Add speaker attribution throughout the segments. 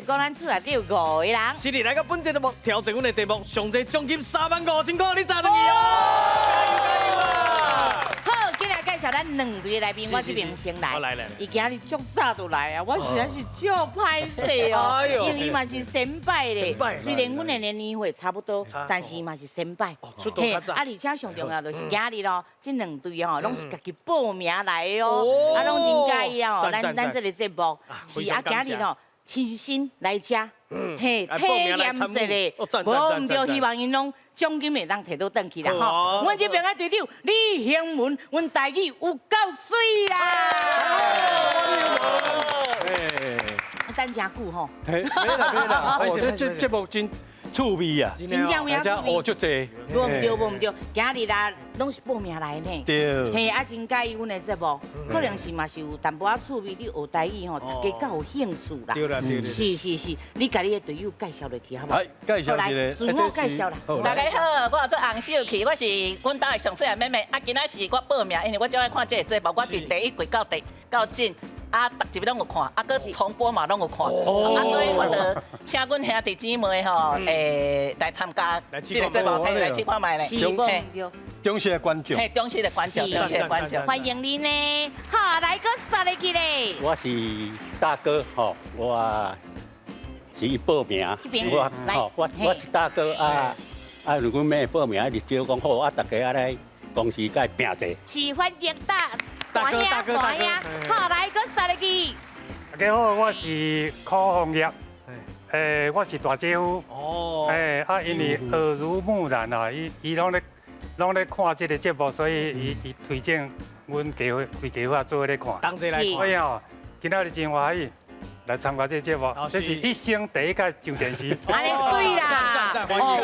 Speaker 1: 講咱厝內底有五個人。
Speaker 2: 是哩，來到本節節目挑戰阮的題目，上濟獎金35,000塊，你炸轉去哦！加油加油啊！
Speaker 1: 好，今日介紹咱兩隊的來賓，我這邊先來。
Speaker 2: 好，來來。
Speaker 1: 伊今日足早就來啊，我實在是足歹勢哦，因為伊嘛是先擺咧。雖然阮的年歲差不多，但是伊嘛是先擺。
Speaker 2: 出道較早。
Speaker 1: 啊，而且上重要就是今日咯，這兩隊吼，攏是家己報名來的哦，啊，攏真佮意啊！咱這個節目是啊，今日吼親身來遮，嘿，體驗一下，無毋對，希望𪜶攏獎金會當提倒轉去啦吼。阮這邊的隊長李興文，阮台語有夠媠啦！等誠久吼。
Speaker 3: 嘿，沒啦沒啦，哦，這節目真趣味啊！
Speaker 1: 真正有影趣味。
Speaker 3: 學足濟。
Speaker 1: 無毋對，無毋對，今日啦，攏是報名來呢。
Speaker 3: 對。
Speaker 1: 嘿，啊，真佮意阮的節目，可能是嘛是有淡薄仔趣味，你學台語吼，大家較有興趣啦。
Speaker 2: 對啦對。
Speaker 1: 是是是，你共你的隊友介紹落去好無？
Speaker 3: 來，介紹一下。
Speaker 1: 自我介紹啦。
Speaker 4: 大家好，我做洪秀琪，我是阮兜的上細漢妹妹。啊，今仔是我報名，因為我最愛看這個節目，我佇第一季到第到進。啊，逐集攏有看，啊，閣重播嘛攏有看，啊，所以我就請阮兄弟姊妹吼，來參加這個節目，可以來試看覓咧。
Speaker 1: 是，
Speaker 3: 忠實的觀眾。
Speaker 4: 嘿，忠實的觀眾，忠實的觀眾。
Speaker 1: 歡迎你呢，好，來閣煞落去咧。
Speaker 5: 我是大哥吼，我是伊報名，我吼，我是大哥啊，啊，如果妹報名，就招講好啊，大家啊來公司共伊拚者。
Speaker 1: 是歡迎大。
Speaker 2: 大哥大哥大哥，
Speaker 1: 好，來閣煞落去。
Speaker 6: 大家好，我是柯宏業，我是大姐夫。哦。啊，因為耳濡目染啊，伊伊攏咧看這個節目，所以伊推薦阮家伙規家伙做伙咧看。
Speaker 2: 同齊來看。
Speaker 6: 所以哦，今仔日真歡喜來參加這個節目，這是一生第一屆上電視。
Speaker 1: 按呢媠啦，哦，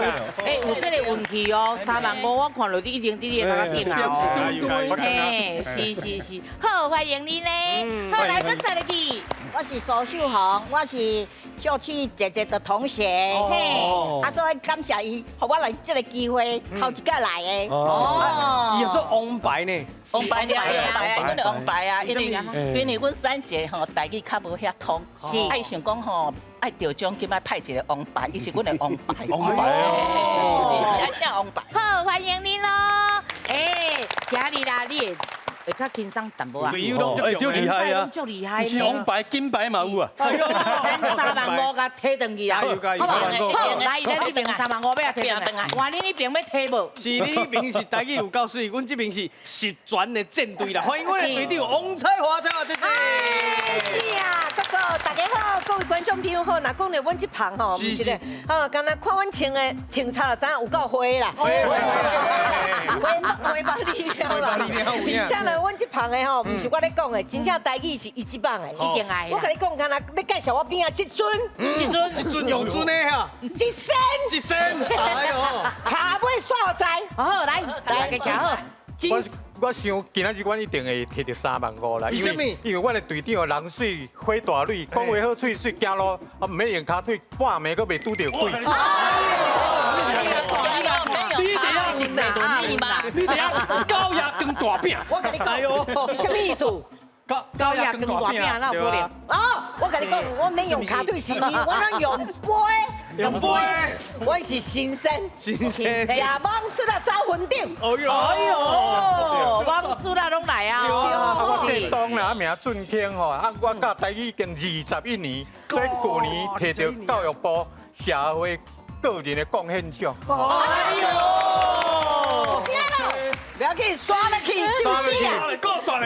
Speaker 1: 有這個運氣哦，3萬5我看落你一定佇你的頭殼頂啊哦。嘿，是是是，好，歡迎你呢。好，來閣煞落去。
Speaker 7: 我是蘇秀紅，我是秀氣姐姐的同學。嘿，啊，所以感謝伊，予我來這個機會，頭一擺來的。
Speaker 2: 哦，伊做王牌呢？
Speaker 4: 王牌啊，王牌啊，阮的王牌啊，因為阮三姐吼台語較無遐通，啊，伊想講吼愛得獎金愛派一個王牌，伊是阮的王牌。
Speaker 3: 王牌哦，
Speaker 4: 是是，愛請王牌。
Speaker 1: 好，歡迎你咯。欸，今日啦，你會較輕鬆淡薄仔。
Speaker 3: 隊友攏足厲害啊！
Speaker 1: 足厲害。
Speaker 3: 是王牌、金牌嘛有啊。
Speaker 1: 咱三萬五共提轉去啊！好無？好，來，咱這邊3萬5欲共提轉來。換你那邊欲提無？
Speaker 2: 是你彼邊是台語有夠媠，阮這邊是實權的戰隊啦。歡迎阮的隊長王彩華，彩華姐姐。
Speaker 8: 是啊，哥哥，大家好，各位觀眾朋友好。若講著阮這旁吼，毋是咧，吼，敢若看阮穿的穿插就知影有夠花啦。花花花你了啦。而且呢，阮這旁的吼，毋是我咧講的，真正台語是伊這幫的，
Speaker 1: 一定愛。
Speaker 8: 我共你講，敢若欲介紹我邊仔這尊，
Speaker 2: 這尊，這尊用尊的哈，
Speaker 8: 一身，
Speaker 2: 一身，哎呦，
Speaker 8: 跤尾煞在。
Speaker 1: 好，來，來，介紹好。
Speaker 9: 我想今仔日阮一定會提著3萬5啦，因為阮的隊長人媠火大蕊，講話好喙媠，行路啊毋免用跤腿，半暝閣袂拄著鬼。
Speaker 2: 你等下
Speaker 4: 是坐輪椅嗎？
Speaker 2: 你等下高壓扛大餅。
Speaker 8: 我共你講，你啥物意思？
Speaker 1: 高壓扛大餅哪有可能？
Speaker 8: 哦，我共你講，我免用跤腿，是因為我攏用飛，
Speaker 2: 用飛，
Speaker 8: 我是神仙，
Speaker 2: 神仙，
Speaker 8: 夜網術啊走雲頂。
Speaker 2: 哎呦，哎
Speaker 1: 呦，網術啊攏來啊。
Speaker 9: 我姓董啦，名俊卿吼，啊，我教台語已經21年，所以舊年提著教育部社會個人的貢獻獎。
Speaker 8: 哎呦！不要緊，刷落去，知毋知啊？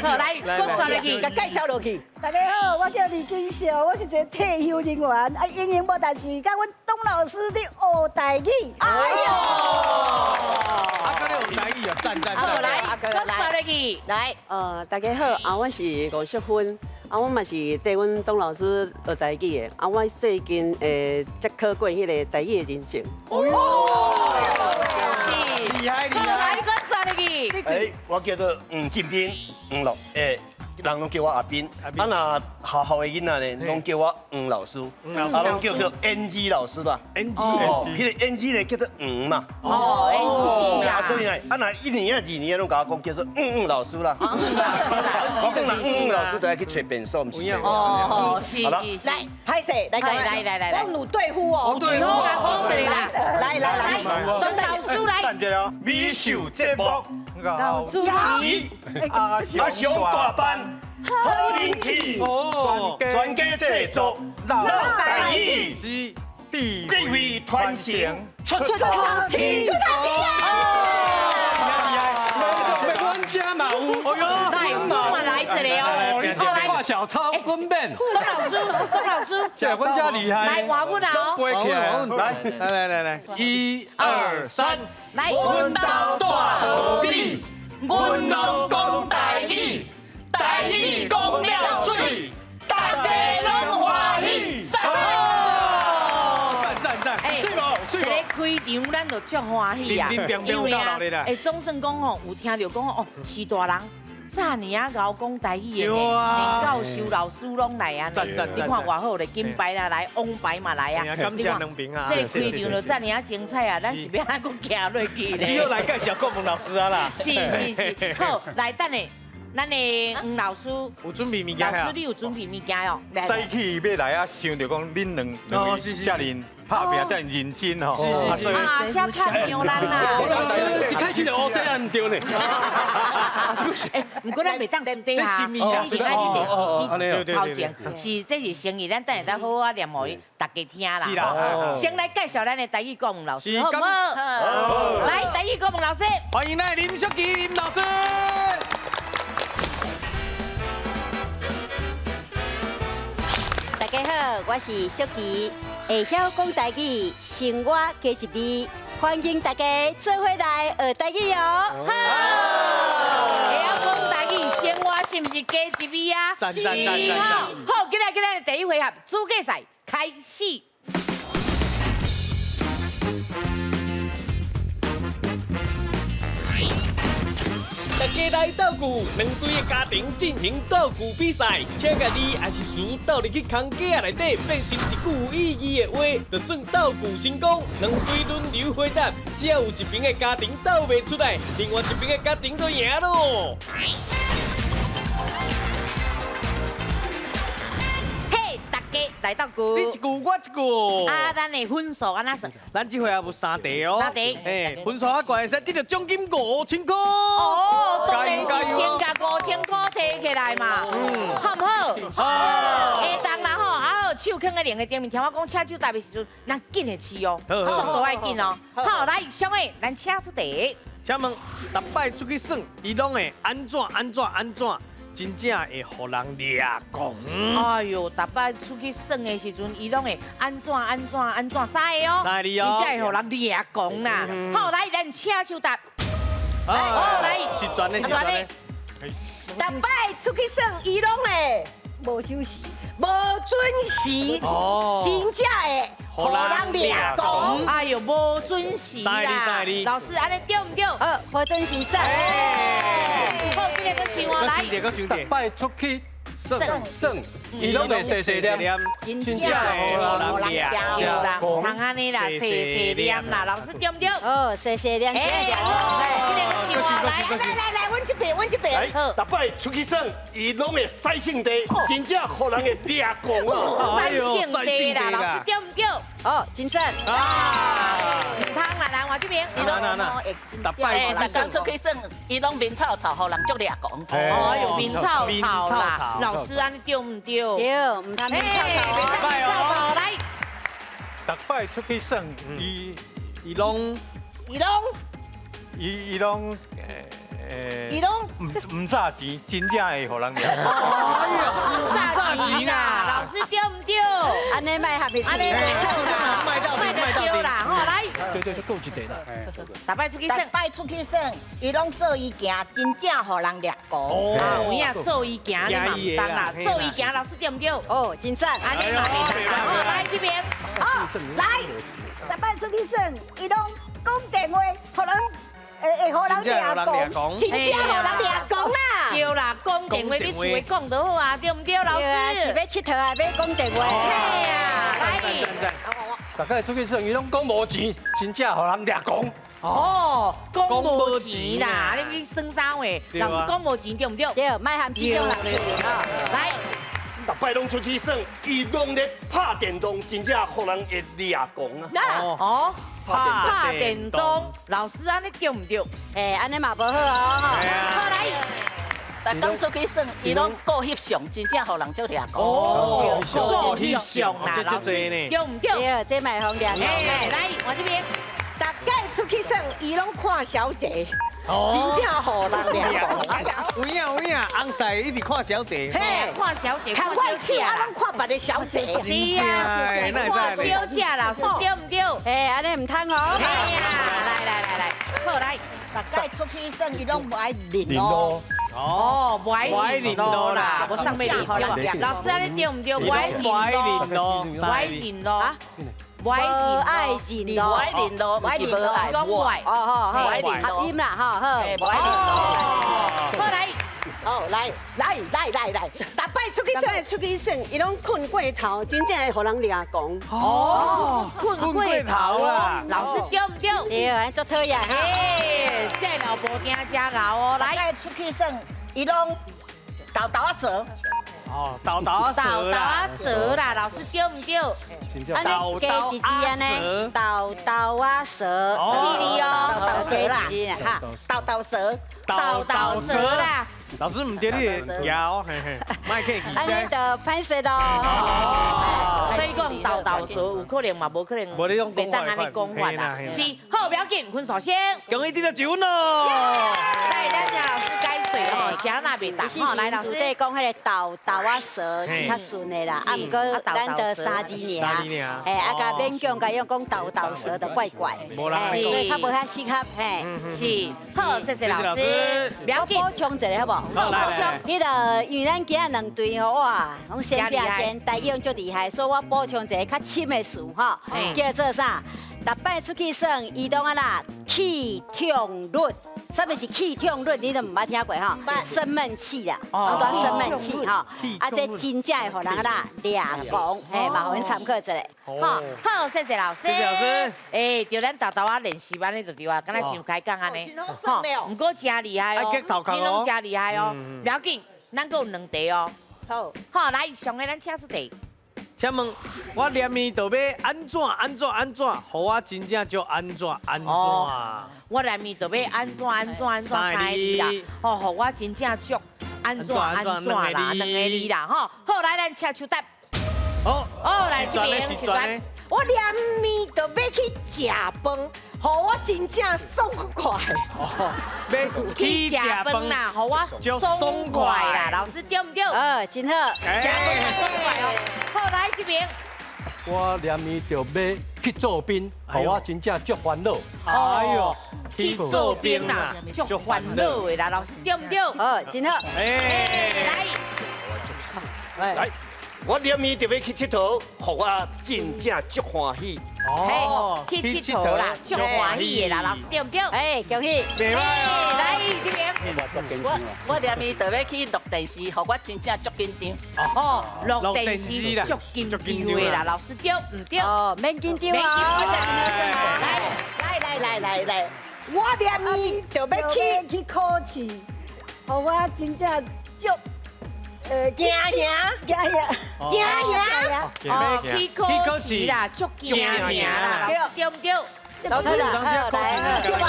Speaker 1: 好，來，閣刷落去，
Speaker 8: 共介紹落去。
Speaker 10: 大家好，我叫李金秀，我是一個退休人員，啊，閒閒無代誌，佮阮董老師咧學台語。
Speaker 2: 哎呦！阿哥你學台語啊，讚讚讚！
Speaker 1: 好，來，閣刷落去，
Speaker 8: 來，
Speaker 11: 大家好，啊，我是吳淑芬，啊，我嘛是綴阮董老師學台語的，啊，我最近才考過彼個台語的認證。
Speaker 2: 哦，厲害厲害！
Speaker 1: 來，閣刷落去。
Speaker 12: 哎，我叫做吳進斌，吳樂，人攏叫我阿斌，啊若學校的囡仔咧，攏叫我黃老師，啊攏叫做 NG 老師啦。
Speaker 2: NG，
Speaker 12: 哦，彼個 NG 咧叫做黃嘛。
Speaker 1: 哦，NG 啊。
Speaker 12: 啊，所以呢，啊若一年啊二年啊，攏共我講叫做嗯嗯老師啦。我講若嗯嗯老師都愛去揣便所，毋是揣我。
Speaker 1: 哦，是是是。
Speaker 7: 來，歹勢，來講。
Speaker 1: 來來來來。
Speaker 7: 我有對付哦。
Speaker 1: 對付啊，講一個啦。
Speaker 7: 來來來，
Speaker 1: 鍾老師來。
Speaker 9: 等下哦，
Speaker 12: 美秀節目，
Speaker 9: 老
Speaker 12: 主持，阿雄大班，好人氣，全家製作，老台語，
Speaker 2: 是
Speaker 9: 地
Speaker 12: 位傳承，出
Speaker 7: 頭天，出頭天啊！
Speaker 3: 阮家嘛有，
Speaker 2: 哎喲，
Speaker 1: 來，我嘛來一個哦，
Speaker 3: 來看小抄，阮免。
Speaker 1: 董老師，董老師，
Speaker 3: 這阮遮厲害，
Speaker 1: 來換阮啊！
Speaker 3: 背起來，來
Speaker 2: 來來來，
Speaker 3: 一二三，
Speaker 1: 來，
Speaker 3: 阮兜大河米，阮攏講台語，台語講了媠，大家攏歡喜。
Speaker 2: 讚讚讚！
Speaker 1: 欸，
Speaker 2: 媠無？
Speaker 1: 這个開場咱就足歡喜啊，因為啊，欸，總算講吼，有聽著講哦，是大人。遮爾仔𠢕講台語的呢，連教授老師攏來啊！你看偌好咧，金牌啦來，王牌嘛來啊！
Speaker 2: 感謝兩邊啊！
Speaker 1: 這個開場就遮爾仔精彩啊！咱是欲按怎閣行落去咧？
Speaker 2: 只好來介紹國文老師啊啦！
Speaker 1: 是是是，好，來等下，咱的黃老師
Speaker 2: 有準備物件。
Speaker 1: 老師，你有準備物件哦？
Speaker 9: 早起欲來啊，想著講恁兩位遮爾拍拚遮爾認真吼，
Speaker 1: 啊，寫較讓咱啦。
Speaker 3: 老師一開始就烏西啊，毋對呢。
Speaker 1: 欸，毋過咱袂當私底下，你是愛佇電視機頭前，是這是生意，咱等下再好好念予大家聽啦。
Speaker 2: 是啦。
Speaker 1: 先來介紹咱的台語國文老師，好毋好？來，台語國文老師，
Speaker 2: 歡迎咱林淑琪林老師。
Speaker 13: 大家好，我是淑琪，會曉講台語，生活加一味，歡迎大家做伙來學台語哦。
Speaker 1: 好，會曉講台語，生活是毋是加一味啊？
Speaker 2: 讚讚讚讚！
Speaker 1: 好，今日今日第一回合資格賽開始。
Speaker 14: 大家來鬥句，兩隊的家庭進行鬥句比賽，請共字抑是詞鬥入去空格仔內底，變成一句有意義的話，就算鬥句成功。兩隊輪流回答，只要有一邊的家庭鬥袂出來，另外一邊的家庭就贏囉。
Speaker 1: 嘿，大家來鬥句，
Speaker 2: 你一句我一句。
Speaker 1: 啊，咱的分數按怎算？
Speaker 2: 咱這回也有三題哦。
Speaker 1: 三題。
Speaker 2: 嘿，分數較懸，會使得著獎金5000塊。
Speaker 1: 哦，當然是先共5000塊提起來嘛，好毋好？好。會當啦吼，啊好，手囥佇鈴的頂面，聽我講，請手答的時陣，咱緊的試哦，速度愛緊哦。好，來，小妹，咱請出題。
Speaker 2: 請問，逐擺出去耍，伊攏會按怎按怎按怎？真正會予人掠狂。
Speaker 1: 哎喲，逐擺出去耍的時陣，伊攏會按怎按怎按怎，三个哦，
Speaker 2: 三个哦，
Speaker 1: 真正會予人掠狂啦。好，來，咱請手答。好，來，
Speaker 2: 是全的，是全的。
Speaker 7: 逐擺出去耍，伊攏會無守時，無準時，真正會予人掠狂。
Speaker 1: 哎喲，無準時啦。老師，按呢對毋對？
Speaker 13: 好，無準時讚。
Speaker 1: 好，這个閣想我來。
Speaker 3: 逐擺出去耍耍，伊攏會細細念，
Speaker 7: 真正會予人掠
Speaker 1: 狂。通按呢啦，細細念啦，老師對毋對？
Speaker 13: 哦，細細念。
Speaker 1: 哎，這个閣想我來，
Speaker 7: 來來來，阮這邊，阮這邊。
Speaker 12: 好，逐擺出去耍，伊攏會使性地，真正予人會掠狂啊！
Speaker 1: 使性地啦，老師對毋對？
Speaker 13: 哦，真讚。
Speaker 1: 啊，毋通啦，來我這邊。
Speaker 2: 逐擺
Speaker 4: 逐工出去耍，伊攏面臭臭，予人足掠狂。
Speaker 1: 哎喲，面臭臭啦，老師按呢對毋對？
Speaker 13: 對，毋通面臭臭。
Speaker 1: 面臭臭來。
Speaker 9: 逐擺出去耍，伊
Speaker 2: 伊攏
Speaker 7: 伊攏
Speaker 9: 伊伊攏
Speaker 7: 伊攏
Speaker 9: 毋早錢，真正會予人掠。
Speaker 1: 哎喲，毋早錢啦，老師對毋對？
Speaker 13: 按呢莫合
Speaker 1: 按呢莫到，莫到對啦，吼來。
Speaker 3: 對對，閣有一題啦。
Speaker 1: 逐擺出去耍，
Speaker 7: 逐擺出去耍，伊攏做伊行，真正予人掠狂。
Speaker 1: 啊，有影做伊行，你嘛毋當啦，做伊行，老師對毋對？
Speaker 13: 哦，真讚。
Speaker 1: 按呢嘛袂當啦，好來這邊。
Speaker 10: 好，來，逐擺出去耍，伊攏講電話，予人。會予人掠狂，
Speaker 7: 真正予人掠狂啦！
Speaker 1: 對啦，講講電話，你厝的講就好啊，對毋對，老師？
Speaker 13: 是欲𨑨迌啊，欲講電話。
Speaker 1: 嘿啊，來。
Speaker 15: 逐擺出去耍，伊攏講無錢，真正予人掠狂。
Speaker 1: 哦，講無錢啦，你去耍啥話？老師講無錢對毋對？
Speaker 13: 對，莫含這種人出去吼。
Speaker 1: 來，
Speaker 12: 逐擺攏出去耍，伊攏咧拍電動，真正予人會掠狂啊！
Speaker 1: 哦，拍電動，老師按呢對毋對？
Speaker 13: 欸，按呢嘛無好哦。
Speaker 1: 好來。
Speaker 4: 逐工出去耍，伊攏顧翕相，真正予人足掠狂。
Speaker 1: 哦，顧翕相啦，老師對毋對？
Speaker 13: 對，這嘛會予掠狂。
Speaker 1: 來，我這邊。
Speaker 7: 逐擺出去耍，伊攏看小姐，真正予人掠狂。
Speaker 2: 有影有影，翁婿一直看小姐。
Speaker 1: 嘿，看小姐，
Speaker 7: 看快氣啊，攏看別个小姐。
Speaker 1: 是啊，看小姐，老師對毋對？
Speaker 13: 欸，按呢毋通哦。
Speaker 1: 哎呀，來來來來，好來。
Speaker 10: 逐擺出去耍，伊攏無愛認路。
Speaker 1: 哦，無愛認路啦，無啥欲認路。老師按呢對毋對？無愛認路，無愛認路。無愛認路，
Speaker 4: 無愛認路，毋是無愛，無愛，
Speaker 13: 哦哦，無愛認路，合音啦，吼好，
Speaker 4: 無愛認路。
Speaker 1: 好來，
Speaker 7: 好來來來來來，逐擺出去耍
Speaker 11: 出去耍，伊攏睏過頭，真正會予人掠狂。
Speaker 1: 哦，睏過頭啦，老師對毋對？
Speaker 13: 對，按呢足討厭。
Speaker 1: 欸，這老婆驚真𠢕哦，來，
Speaker 10: 出去耍，伊攏豆豆仔趖。
Speaker 2: 哦，豆豆仔趖
Speaker 1: 豆豆仔趖啦，老師對毋對？
Speaker 13: 按呢加一字按呢，豆豆仔趖，
Speaker 1: 是哩哦，
Speaker 10: 豆豆趖啦，哈，豆豆趖，
Speaker 1: 豆豆趖啦。
Speaker 2: 老師毋對，你搖，嘿嘿，莫客氣。
Speaker 13: 按呢就歹勢咯。
Speaker 1: 所以講豆豆趖有可能嘛，無可能，袂當按呢講法啦。是，好，不要緊，分數先。
Speaker 2: 恭喜得到一分咯。
Speaker 1: 來，咱請老師解說吼，啥那袂當吼，來老師。
Speaker 13: 主底講彼个豆豆仔趖是較順的啦，啊，毋過咱就三字爾，嘿，啊，共勉強共用講豆豆趖就怪怪，所以較無遐適合，嘿，
Speaker 1: 是，好，謝謝老師。
Speaker 13: 不要緊，補充一下好無？
Speaker 1: 好，補充。
Speaker 13: 彼个因為咱今仔兩隊吼，哇，攏先拼先，台語攏足厲害，所以我補充一个較深的詞吼，叫做啥？逐擺出去耍，伊攏按怎氣痛論？啥物是氣痛論？你都毋捌聽過吼？生悶氣啦，攏在生悶氣吼。啊，這真正會予人按怎掠狂，嘿，嘛予阮參考一下。
Speaker 1: 好，好，謝謝老師。
Speaker 2: 謝謝老師。
Speaker 1: 欸，對咱豆豆仔練習按呢就對啊，敢若像開講按呢。
Speaker 7: 吼，
Speaker 1: 毋過誠厲害哦，你攏誠厲害哦。不要緊，咱閣有兩題哦。
Speaker 7: 好，
Speaker 1: 好，來，上个咱請出題。
Speaker 2: 請問我連麵就欲按怎按怎按怎，予我真正足按怎按怎？
Speaker 1: 我連麵就欲按怎按怎按怎三个字啦，吼，予我真正足按怎按怎啦，兩个字啦，吼。好，來，咱請手答。
Speaker 2: 好，
Speaker 1: 好，來這邊是關。
Speaker 7: 我連麵就欲去食飯，予我真正爽快。
Speaker 2: 哦，欲
Speaker 1: 去食飯啦，予我爽快啦，老師對毋對？
Speaker 13: 真好。
Speaker 1: 食飯爽快哦。好，來這邊。
Speaker 15: 我連麵就欲去做兵，予我真正足煩惱。
Speaker 2: 哎喲，
Speaker 1: 去做兵啦，足煩惱的啦，老師對毋對？
Speaker 13: 好，真好。
Speaker 1: 欸，來，
Speaker 12: 來。我連麵就欲去𨑨迌，予我真正足歡喜。
Speaker 1: 哦，去𨑨迌啦，足歡喜的啦，老師對毋對？
Speaker 13: 欸，恭喜。
Speaker 1: 來這邊。
Speaker 4: 我連麵就欲去錄電視，予我真正足緊張。
Speaker 1: 哦，錄電視足緊張的啦，老師對毋對？
Speaker 13: 哦，免緊張啊。
Speaker 7: 來來來來來，我連麵就欲去
Speaker 10: 考試，予我真正足。
Speaker 7: 驚贏，
Speaker 10: 驚贏，
Speaker 7: 驚贏，
Speaker 1: 哦，去考試啦，足驚贏啦，對毋對？
Speaker 13: 老師，
Speaker 2: 老師，
Speaker 1: 對吧？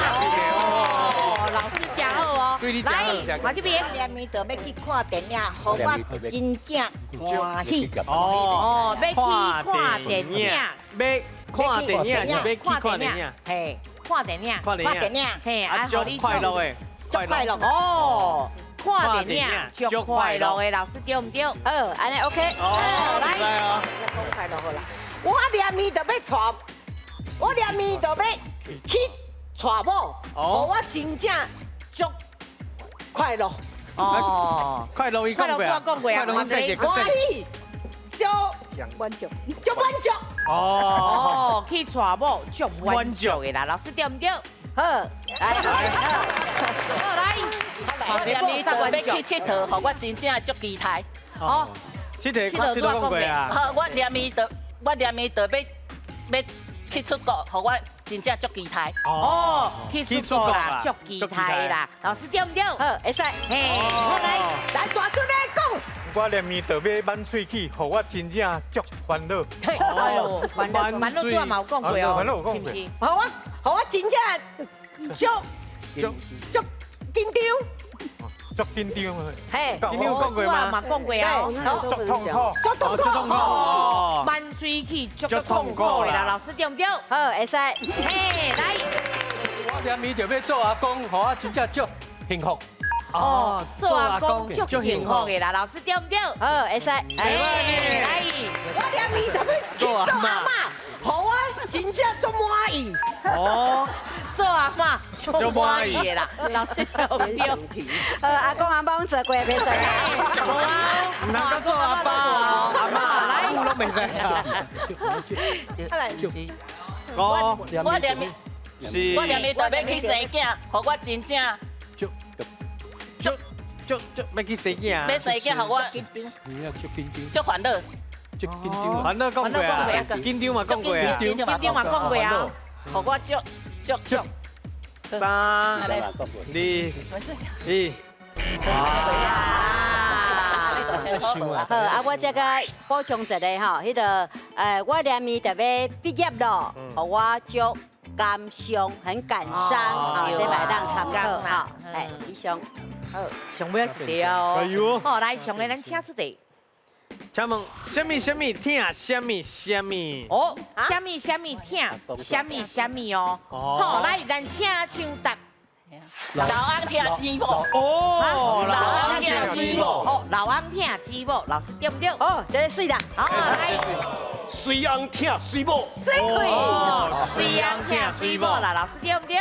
Speaker 1: 哦，老師真好哦。來，我這邊
Speaker 10: 連麵就欲去看電影，予我真正歡喜。
Speaker 1: 哦，欲去看電影，
Speaker 2: 欲看電影是欲去看電影，
Speaker 1: 嘿，看電影，
Speaker 2: 看
Speaker 10: 電影，
Speaker 1: 嘿，啊，
Speaker 2: 足快樂的，
Speaker 10: 足快樂
Speaker 1: 哦。看電影足快樂的，老師對毋對？
Speaker 13: 好，按呢 OK。
Speaker 2: 哦，
Speaker 1: 來，
Speaker 7: 講快樂好啦。我連麵就欲娶，我連麵就欲去娶某，予我真正足快樂。
Speaker 1: 哦，
Speaker 2: 快樂伊講過啊，
Speaker 1: 快樂講過啊，
Speaker 7: 歡喜，足
Speaker 10: 滿足，
Speaker 7: 足滿足。
Speaker 1: 哦，去娶某足滿足的啦，老師對毋對？
Speaker 13: 好，來，
Speaker 1: 好來。
Speaker 4: 我连伊就欲去𨑨迌，予我真正足期待。
Speaker 2: 哦，𨑨迌𨑨迌讲过啊。
Speaker 4: 好，我连伊就我连伊就欲欲去出国，予我真正足期待。
Speaker 1: 哦，去出國啦，足期待啦。老師對毋對？
Speaker 13: 好，會使。
Speaker 1: 嘿，好來，
Speaker 7: 來大尊來講。
Speaker 9: 我連伊就欲挽喙齒，予我真正足煩惱。
Speaker 1: 哎呦，煩惱煩惱拄仔嘛有講過哦，
Speaker 9: 煩惱有講過。
Speaker 7: 予我予我真正足足足緊張。
Speaker 9: 足緊張啊！
Speaker 7: 嘿，
Speaker 2: 緊張講過嗎？
Speaker 1: 嘛講過啊，
Speaker 9: 足痛苦，
Speaker 7: 足痛苦，
Speaker 1: 挽喙齒足痛苦的啦，老師對毋對？
Speaker 13: 好，會使。
Speaker 1: 嘿，來，
Speaker 15: 我連伊就欲做阿公，予我真正足幸福。
Speaker 1: 哦，做阿公足幸福的啦，老師對毋對？
Speaker 13: 好，會使。
Speaker 1: 來，
Speaker 7: 我連伊就欲去做阿嬤，予我真正足滿意。
Speaker 2: 哦。
Speaker 1: 做阿嬤足滿意的啦，老師對毋對？
Speaker 13: 阿公阿嬤做過袂使啊。
Speaker 1: 無啊，
Speaker 2: 毋通閣做阿爸哦，阿嬤來，攏袂使啊。
Speaker 7: 來，
Speaker 2: 哦，
Speaker 4: 我連伊，我連伊就欲去生囝，予我真正
Speaker 15: 足
Speaker 2: 足足足欲去生囝，
Speaker 4: 欲生囝，予我足煩惱，
Speaker 15: 足緊張，
Speaker 2: 煩惱講過啊，緊張嘛講過啊，
Speaker 1: 緊張嘛講過啊，
Speaker 4: 予我足足足。
Speaker 2: 三、二、一，
Speaker 13: 哇！好，啊，我這個補充一個吼，彼個我連伊就欲畢業咯，予我足感傷，很感傷，好，這嘛會當參考吼。哎，以上，
Speaker 1: 好，上尾一題哦。好，來，上個咱請出題。
Speaker 2: 請問，啥物啥物疼啥物啥物？
Speaker 1: 哦，啥物啥物疼啥物啥物哦。好，來，咱請搶答。
Speaker 4: 老翁疼姊某。
Speaker 2: 哦，
Speaker 4: 老翁疼姊某。
Speaker 1: 哦，老翁疼姊某，老師對毋對？
Speaker 13: 哦，這个媠啦。
Speaker 1: 好，來。
Speaker 12: 水翁疼水某。
Speaker 13: 水開。
Speaker 1: 水翁疼水某啦，老師對毋對？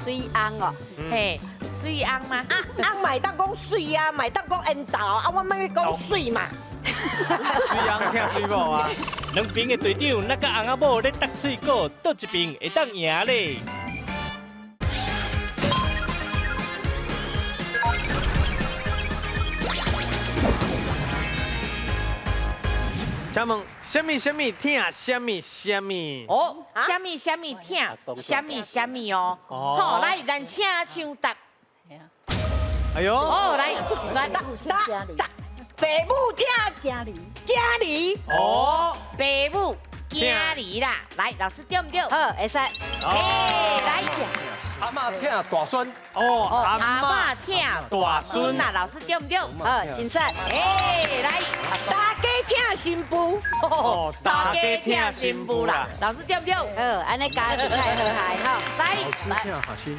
Speaker 13: 水翁哦，
Speaker 1: 嘿。水翁嗎？
Speaker 7: 啊啊，嘛會當講水啊，嘛會當講緣投啊，我欲講水嘛。
Speaker 2: 水翁疼水某啊！
Speaker 14: 兩邊的隊長，咱佮翁仔某咧搭喙鼓，佗一邊會當贏咧？
Speaker 2: 請問，啥物啥物疼啥物啥物？
Speaker 1: 哦，啥物啥物疼啥物啥物哦。好，來，咱請搶答。
Speaker 2: 哎呦！
Speaker 1: 哦，來，來，
Speaker 7: 答答，爸母疼囝兒，囝兒。
Speaker 2: 哦，
Speaker 1: 爸母囝兒啦，來，老師對毋對？
Speaker 13: 好，會使。
Speaker 1: 嘿，來。
Speaker 15: 阿嬤疼大孫。
Speaker 2: 哦，
Speaker 1: 阿嬤疼大孫啦，老師對毋對？
Speaker 13: 好，真讚。
Speaker 1: 哎，來，
Speaker 7: 大家疼新婦。
Speaker 2: 哦，大家疼新婦啦，
Speaker 1: 老師對毋對？
Speaker 13: 好，按呢家庭太和諧哈。
Speaker 1: 來，
Speaker 4: 來，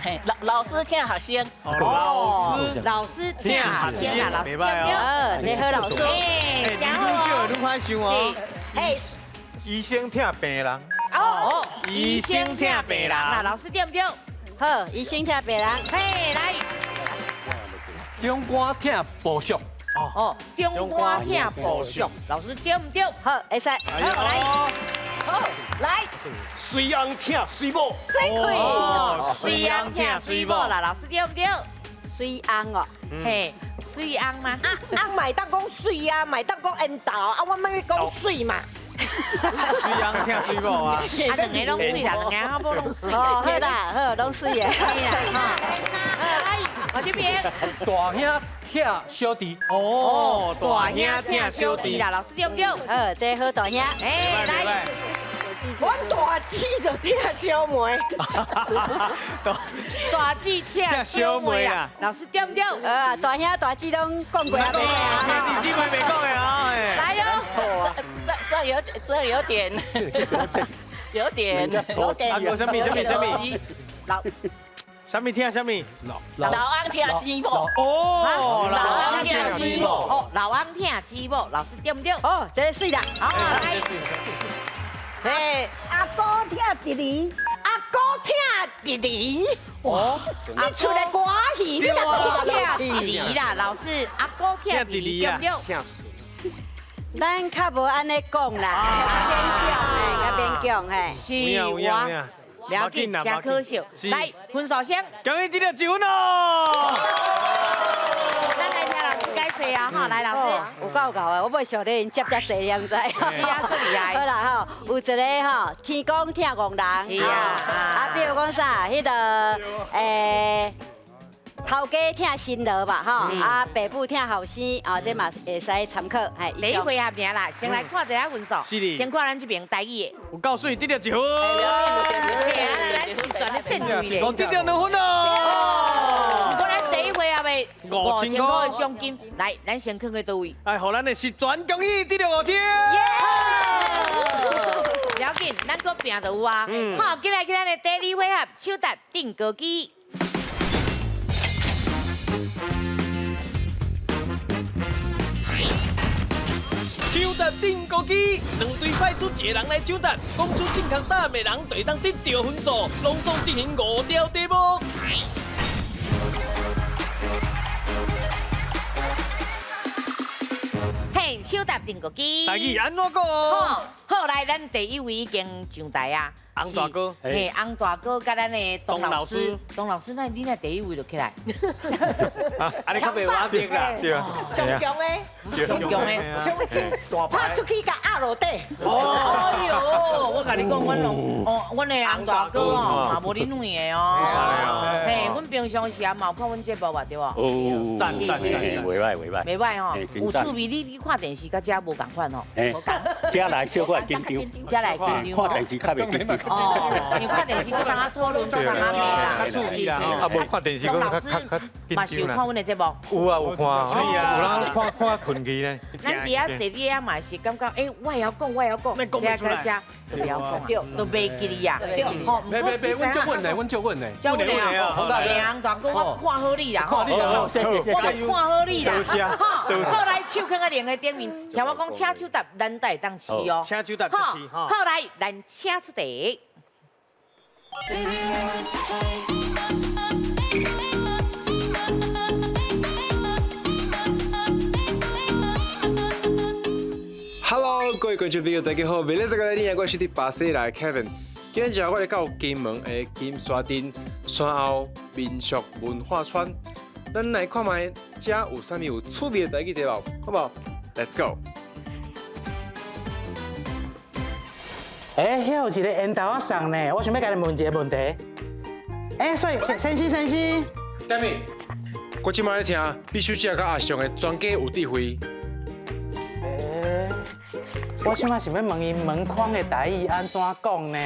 Speaker 4: 嘿，老老師疼學生。
Speaker 1: 哦，老師疼學生啦，老師對毋對？
Speaker 13: 好，這好老師。
Speaker 1: 哎，
Speaker 2: 真好，愈歹想哦。
Speaker 7: 哎，
Speaker 9: 醫生疼病人。
Speaker 1: 哦，醫生疼病人啦，老師對毋對？
Speaker 13: 好，醫生疼病人。
Speaker 1: 嘿，來。
Speaker 15: 長官疼部屬。
Speaker 1: 哦，長官疼部屬，老師對毋對？
Speaker 13: 好，會使。
Speaker 1: 好，來。
Speaker 7: 好，來。
Speaker 12: 水翁疼水某。
Speaker 7: 水開。
Speaker 1: 水翁疼水某啦，老師對毋對？
Speaker 13: 水翁哦，
Speaker 1: 嘿，水翁嗎？
Speaker 7: 啊啊，嘛會當講水啊，嘛會當講緣投啊，我欲講水嘛。
Speaker 2: 水翁疼水某啊！
Speaker 1: 啊，兩個攏媠啦，兩个阿某攏媠。
Speaker 13: 哦，好啦，好，攏媠的。
Speaker 1: 好，來，我這邊。
Speaker 15: 大兄疼小弟。
Speaker 2: 哦，
Speaker 1: 大兄疼小弟啦，老師對毋對？
Speaker 13: 好，這好大兄。
Speaker 1: 哎，來。
Speaker 7: 阮大姊就疼小妹。
Speaker 1: 大姊疼小妹啦，老師對毋對？
Speaker 13: 啊，大兄大姊攏講過啊，袂使啊。
Speaker 2: 姊妹袂講的啊，
Speaker 1: 來喲。
Speaker 4: 這有這有點，有點
Speaker 7: 有點。
Speaker 2: 啊，啥物啥物啥物？
Speaker 1: 老。
Speaker 2: 啥物疼啥物？
Speaker 4: 老翁疼姊某。
Speaker 2: 哦，
Speaker 4: 老翁疼姊某。
Speaker 1: 哦，老翁疼姊某，老師對毋對？
Speaker 13: 哦，這个媠啦。
Speaker 1: 好，來。
Speaker 7: 嘿，
Speaker 10: 阿姑疼弟弟，
Speaker 7: 阿姑疼弟弟。哇，這出的歌戲，你
Speaker 1: 阿姑疼弟弟啦，老師，阿姑疼弟弟對毋對？
Speaker 13: 咱較無按呢講啦，較勉強，較勉強嘿。
Speaker 1: 是我，不要緊，真可惜。來，分數先。
Speaker 2: 恭喜得到1分哦。
Speaker 1: 吼，来老师，
Speaker 13: 有够𠢕的，我袂想到𪜶接遮济，你知？
Speaker 1: 是啊，足厉害。
Speaker 13: 好啦吼，有一个吼，天公疼憨人，
Speaker 1: 是啊，
Speaker 13: 啊，比如讲啥，彼个头家疼新罗吧，吼，啊，爸母疼后生，啊，这嘛会使参考。
Speaker 1: 第一回合尔啦，先来看一下分数。
Speaker 2: 是的。
Speaker 1: 先看咱这边台语的。
Speaker 2: 有够媠，得到一分。
Speaker 1: 嘿啊，咱是全咧战队咧。
Speaker 2: 我得到2分咯。
Speaker 1: 不过咱第一回合的5000块的奖金，来，咱先放去佗位？
Speaker 2: 哎，予咱的十全恭喜得到5000。
Speaker 1: 不要紧，咱阁拼就有啊。好，进来，进来的第二回合，手搭定格机。
Speaker 14: 抢答定高机，两队派出一个人来抢答，讲出正确答案的人就会当得到分数，拢总进行5条题目。
Speaker 1: 嘿，抢答定高机。
Speaker 2: 台语按怎讲？
Speaker 1: 好，好来，咱第一位已经上台啊。
Speaker 2: 翁大哥。
Speaker 1: 嘿，翁大哥佮咱的董老师，董老师，那你那第一位就起来。
Speaker 2: 啊，你较袂有压力啦。
Speaker 9: 对啊。
Speaker 8: 上强的，
Speaker 1: 上强的，
Speaker 8: 上先拍出去共压落底。
Speaker 1: 哎呦，我共你讲，阮拢哦，阮的翁大哥哦，嘛无你软的哦。嘿，阮平常时也嘛有看阮节目吧，对无？
Speaker 5: 哦，
Speaker 2: 赞赞赞，
Speaker 5: 袂歹袂歹。
Speaker 1: 袂歹吼，有趣味。你看电视佮遮无仝款吼。
Speaker 5: 嘿，遮来小可会紧张。
Speaker 1: 遮来紧张。
Speaker 5: 看电视较袂紧张。
Speaker 1: 哦，你看电视，佮同仔讨论，同仔骂啦，是是。
Speaker 9: 啊，无看电视，
Speaker 1: 董老师嘛是有看阮的节目。
Speaker 9: 有啊，有看，有人看看困去呢。
Speaker 1: 咱伫遐坐伫遐嘛是感觉，欸，我会晓讲，我会晓讲，听起来遮就袂晓讲啊，都袂记哩啊。
Speaker 15: 对，别别别，阮足稳的，阮足稳的。
Speaker 1: 足稳的啊！嘿，大哥，我看好你啦，吼，
Speaker 5: 好，谢谢，
Speaker 1: 我看好你啦，吼，好来，手囥在另个顶面，听我讲，请手搭，咱才会当试哦。
Speaker 2: 请手搭就是，
Speaker 1: 好，来，咱请出题。
Speaker 16: Hello，各位观众朋友，大家好！未来这个来，我是伫巴西来的 Kevin。今日我来到金门的金沙镇山后民俗文化村，咱来看觅遮有啥物有趣味的台语题目，好无？Let's go！
Speaker 17: 欸，遐有一个缘投仔送呢，我想欲共你问一个问题。欸，所以先生先生，
Speaker 16: 啥物？我这摆咧听秘书长佮阿雄的专家有智慧。
Speaker 17: 欸，我这摆想欲问伊门框的台语按怎讲呢？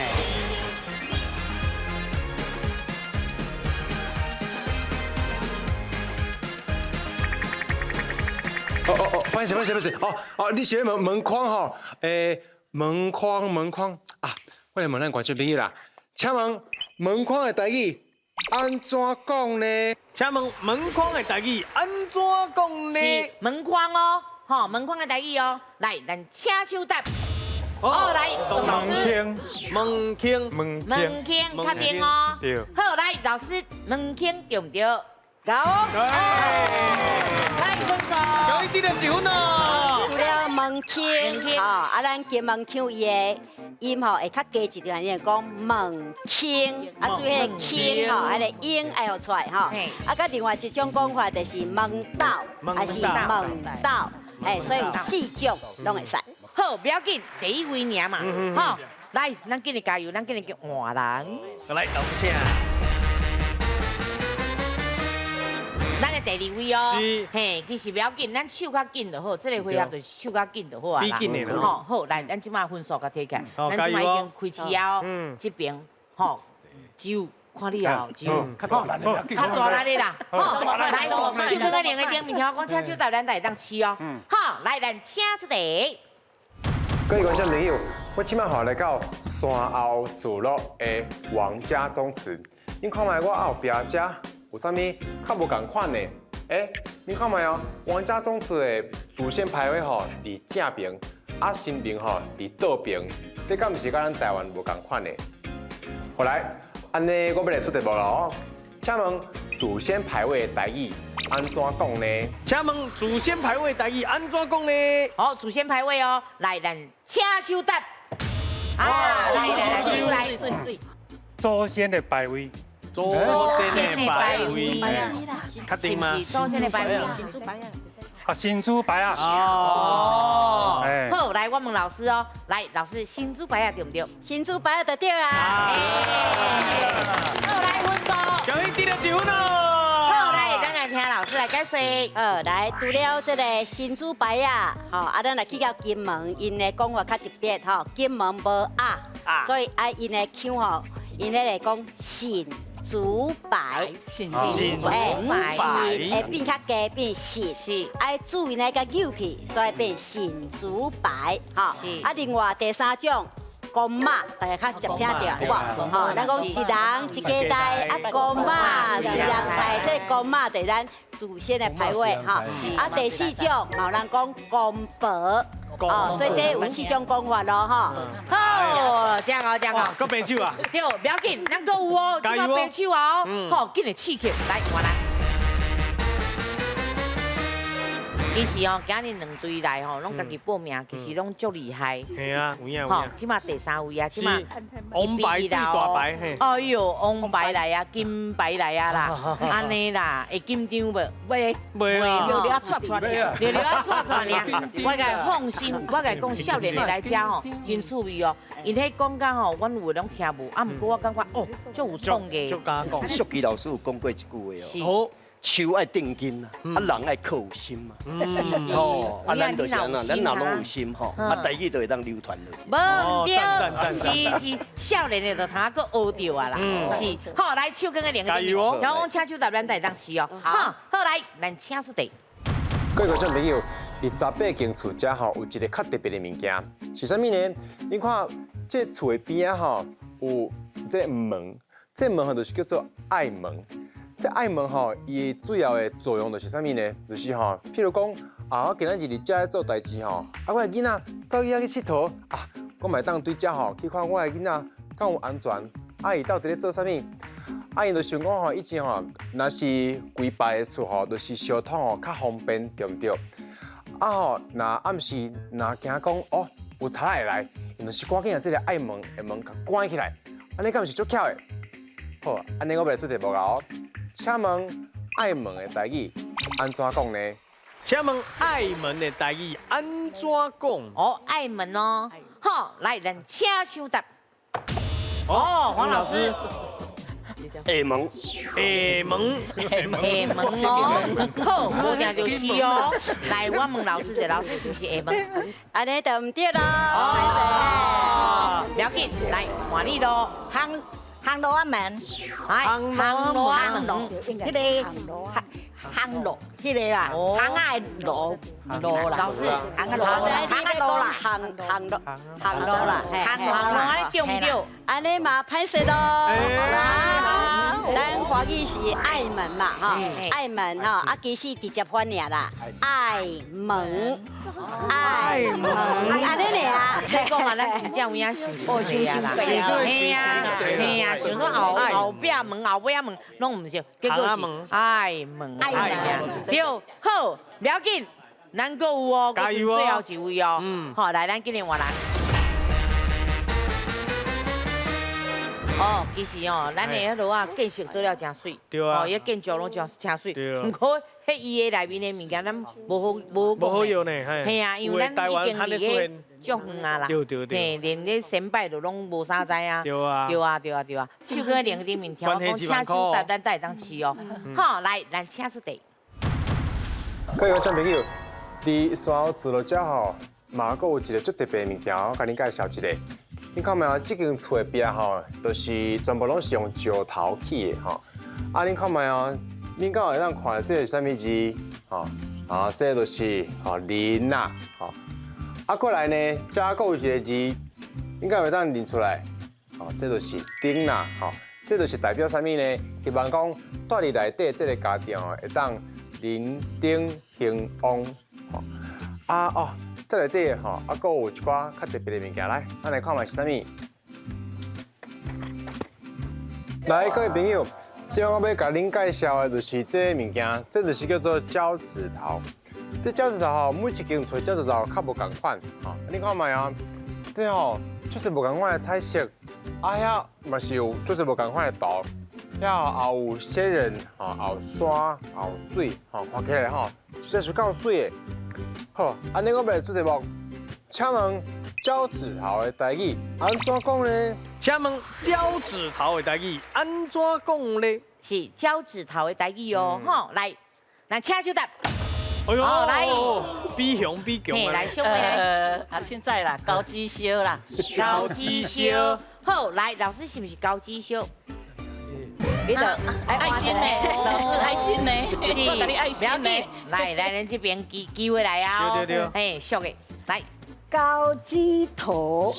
Speaker 16: 哦哦哦，不好意思，不好意思，不好意思，哦哦，你是欲问门框吼？欸，门框门框啊，我来问咱观众朋友啦，请问门框的台语按怎讲呢？
Speaker 2: 请问门框的台语按怎讲呢？
Speaker 1: 是门框哦，吼，门框的台语哦。来，咱请手答。哦，来，董老师。
Speaker 2: 门框，
Speaker 9: 门
Speaker 1: 门框，确定哦。
Speaker 9: 对。
Speaker 1: 好，来，老师，门框对毋对？𠢕。来，分数。
Speaker 2: 恭喜得到1分哦。
Speaker 13: 除了门腔，吼，啊，咱金门腔伊的音吼会较加一点，伊讲门腔，啊，注意彼个腔吼，彼个音爱予出来吼。啊，佮另外一种讲法就是门斗，还是门斗，哎，所以有4种拢会使。
Speaker 1: 好，不要紧，第一位尔嘛，吼，来，咱紧来加油，咱紧来叫换人。
Speaker 2: 来，老师请。
Speaker 1: 咱的第二位哦，嘿，其实不要紧，咱手较紧就好，这个回合就是手较紧就好啊啦。吼，好，来，咱这摆分数共提起来，咱这摆已经开始啊，这边吼，只有看你啊，只有较大力的啦，吼，来，手放在两个顶面，听我讲，请手到咱才会当试哦。好，来，咱请出题。
Speaker 16: 各位观众朋友，我这摆吼来到山后聚落的王家宗祠，恁看觅我后壁遮有啥物较无仝款的？欸，恁看觅哦，王家宗祠的祖先牌位吼伫正边，啊神明吼伫倒边，这敢毋是佮咱台湾无仝款的？后来，按呢我欲来出题目了哦，请问祖先牌位的台语按怎讲呢？
Speaker 2: 请问祖先牌位台语按怎讲呢？
Speaker 1: 好，祖先牌位哦，来，咱请手答。啊，来来来，手来。
Speaker 6: 祖先的牌位。
Speaker 2: 祖先的牌位，确定吗？
Speaker 1: 祖先的牌位。
Speaker 6: 啊，新竹白啊。
Speaker 1: 哦。好，來我問老師哦，來老師，新竹白啊對毋對？
Speaker 13: 新竹白啊就對啊。
Speaker 1: 好，來分數。
Speaker 2: 恭喜得了一分哦。
Speaker 1: 好，來，咱來聽老師來解說。
Speaker 13: 好，來除了這个新竹白啊，吼，啊，咱來去到金門，𪜶的講法較特別吼，金門無鴨，所以愛𪜶的腔吼，𪜶咧來講新竹白，
Speaker 1: 新竹白，
Speaker 13: 會變較低變新，是，愛注意呢共扭去，所以變新竹白，吼。啊，另外第三種。公媽，大家較常聽著，有無？吼，咱講一人一家代，啊，公媽西洋菜，這個公媽就是咱祖先的牌位，吼。啊，第四種，嘛有人講公婆，哦，所以這有四種講法咯，吼。
Speaker 1: 好，真好，真好。
Speaker 2: 閣白手啊？
Speaker 1: 對，不要緊，咱閣有哦，這擺白手啊，好，緊來刺激，來換來。其實哦，今日兩隊來吼，攏家己報名，其實攏足厲害。
Speaker 2: 係啊，有影有影。
Speaker 1: 這馬第三位啊，這馬
Speaker 2: 王牌對大牌。
Speaker 1: 哎喲，王牌來啊，金牌來啊啦，按呢啦，會緊張無？
Speaker 7: 袂，
Speaker 2: 袂啊。
Speaker 7: 溜溜啊，掣掣爾。
Speaker 1: 溜溜啊，掣掣爾。我共你放心，我共你講，少年的來遮吼，真趣味哦。𪜶彼講甲吼，阮有的攏聽無，啊，毋過我感覺哦，足有創意。
Speaker 2: 足敢講。
Speaker 12: 淑琪老師有講過一句話哦。樹愛定根啊，啊人愛靠有心嘛。哦，啊咱就是按怎，咱若攏有心吼，啊台語就會當流傳落去。
Speaker 1: 無毋對，是是，少年的就通閣學著啊啦。是，好來手捲的兩個頂面，然後講請手答咱才會當試哦。好，好來，咱請出題。
Speaker 16: 各位觀眾朋友，佇18間厝遮吼有一個較特別的物件，是啥物呢？你看這厝的邊仔吼有這個門，這個門吼就是叫做愛門。這愛門吼，伊主要的作用就是啥物呢？就是吼，譬如講啊，我今仔日佇遮做代誌吼，啊，我的囡仔走去遐去𨑨迌啊，我嘛會當對遮吼去看我的囡仔敢有安全，啊，伊到底咧做啥物？啊，𪜶就想講吼，以前吼，若是跪拜的厝吼，就是燒炭吼較方便，對毋對？啊吼，若暗時若驚講哦，有賊會來，𪜶就是趕緊共這个愛門的門共關起來，按呢敢毋是足巧的？好，按呢我欲來出題目哦。請問愛門的台語按怎講呢？
Speaker 14: 請問愛門的台語按怎講？
Speaker 1: 哦，愛門哦，好，來，咱請搶答。哦，黃老師。
Speaker 12: 下門，
Speaker 14: 下門，
Speaker 1: 下門哦，好，無定就是哦。來，我問老師者，老師是毋是下門？
Speaker 13: 按呢就毋對囉。
Speaker 1: 哦，不要緊，來換你囉。
Speaker 10: 烘烘爐仔門，
Speaker 1: 烘爐仔門，
Speaker 10: 彼个烘爐，彼个啦，烘仔的爐爐啦，
Speaker 1: 老師，
Speaker 10: 烘仔爐，烘仔爐啦，
Speaker 13: 烘烘爐，烘爐啦，
Speaker 1: 烘爐按呢對毋對？
Speaker 13: 按呢嘛歹勢囉。咱華語是愛門嘛，吼，愛門吼，啊，其實直接翻譯啦，愛門，愛門，按呢爾。
Speaker 1: 你講嘛，咱真正有影想傷濟啊啦，嘿啊，嘿啊，想說後後壁門、後尾仔門攏毋是，結果是愛門，愛門，對，好，不要緊，咱閣有哦，閣剩最後一位哦，好，來，咱緊來換人。哦，其實哦，咱的彼落啊建設做了誠媠，哦，伊建築攏誠誠媠。毋過，彼伊的內面的物件，咱無好無
Speaker 2: 無好用呢，
Speaker 1: 嘿啊，因為咱已經離彼足遠啊啦，嘿，連咧先拜都攏無啥知啊。
Speaker 2: 對啊，
Speaker 1: 對啊，對啊，對啊。手佇兩頂面聽我講，請手答，咱才會當試哦。好，來，咱請出題。
Speaker 16: 各位觀眾朋友，佇山後聚落遮吼，嘛閣有一个足特別的物件，我共恁介紹一下。你看覓啊？這間厝的壁吼，就是全部攏是用石頭起的吼。啊，恁看覓啊？恁敢有會當看這是啥物字？吼啊，這就是吼林啦，吼。啊，過來呢，遮閣有一个字，恁敢有會當認出來？吼，這就是頂啦，吼。這就是代表啥物呢？希望講住佇內底這个家庭吼，會當人丁興旺。吼啊哦。這內底吼，啊，閣有一寡較特別的物件，來，咱來看覓是啥物。來，各位朋友，這我欲共恁介紹的就是這个物件，這就是叫做交趾桃。這交趾桃吼，每一間厝交趾桃較無仝款，吼，你看覓啊？這吼就是無仝款的彩色，啊遐嘛是有就是無仝款的圖，遐也有仙人，吼，也有山，也有水，吼，看起來吼实在是够水的。好，按呢我欲来出题目，请问鸟子头的台语按怎讲呢？
Speaker 2: 请问鸟子头的台语按怎讲呢？
Speaker 1: 是鸟子头的台语哦，吼，来，咱请手答。
Speaker 2: 哎呦，
Speaker 1: 来，
Speaker 2: 比雄比强
Speaker 1: 啊！来，小妹来，
Speaker 4: 啊，凊彩啦，高枝烧啦，
Speaker 1: 高枝烧。好，来，老师是毋是高枝烧？
Speaker 4: 你著爱心呢，老师爱心呢，
Speaker 1: 是，
Speaker 4: 我给你爱心呢。
Speaker 1: 来来，咱这边机会来啊！
Speaker 2: 对对对，
Speaker 1: 嘿，俗的，来，
Speaker 10: 高枝头，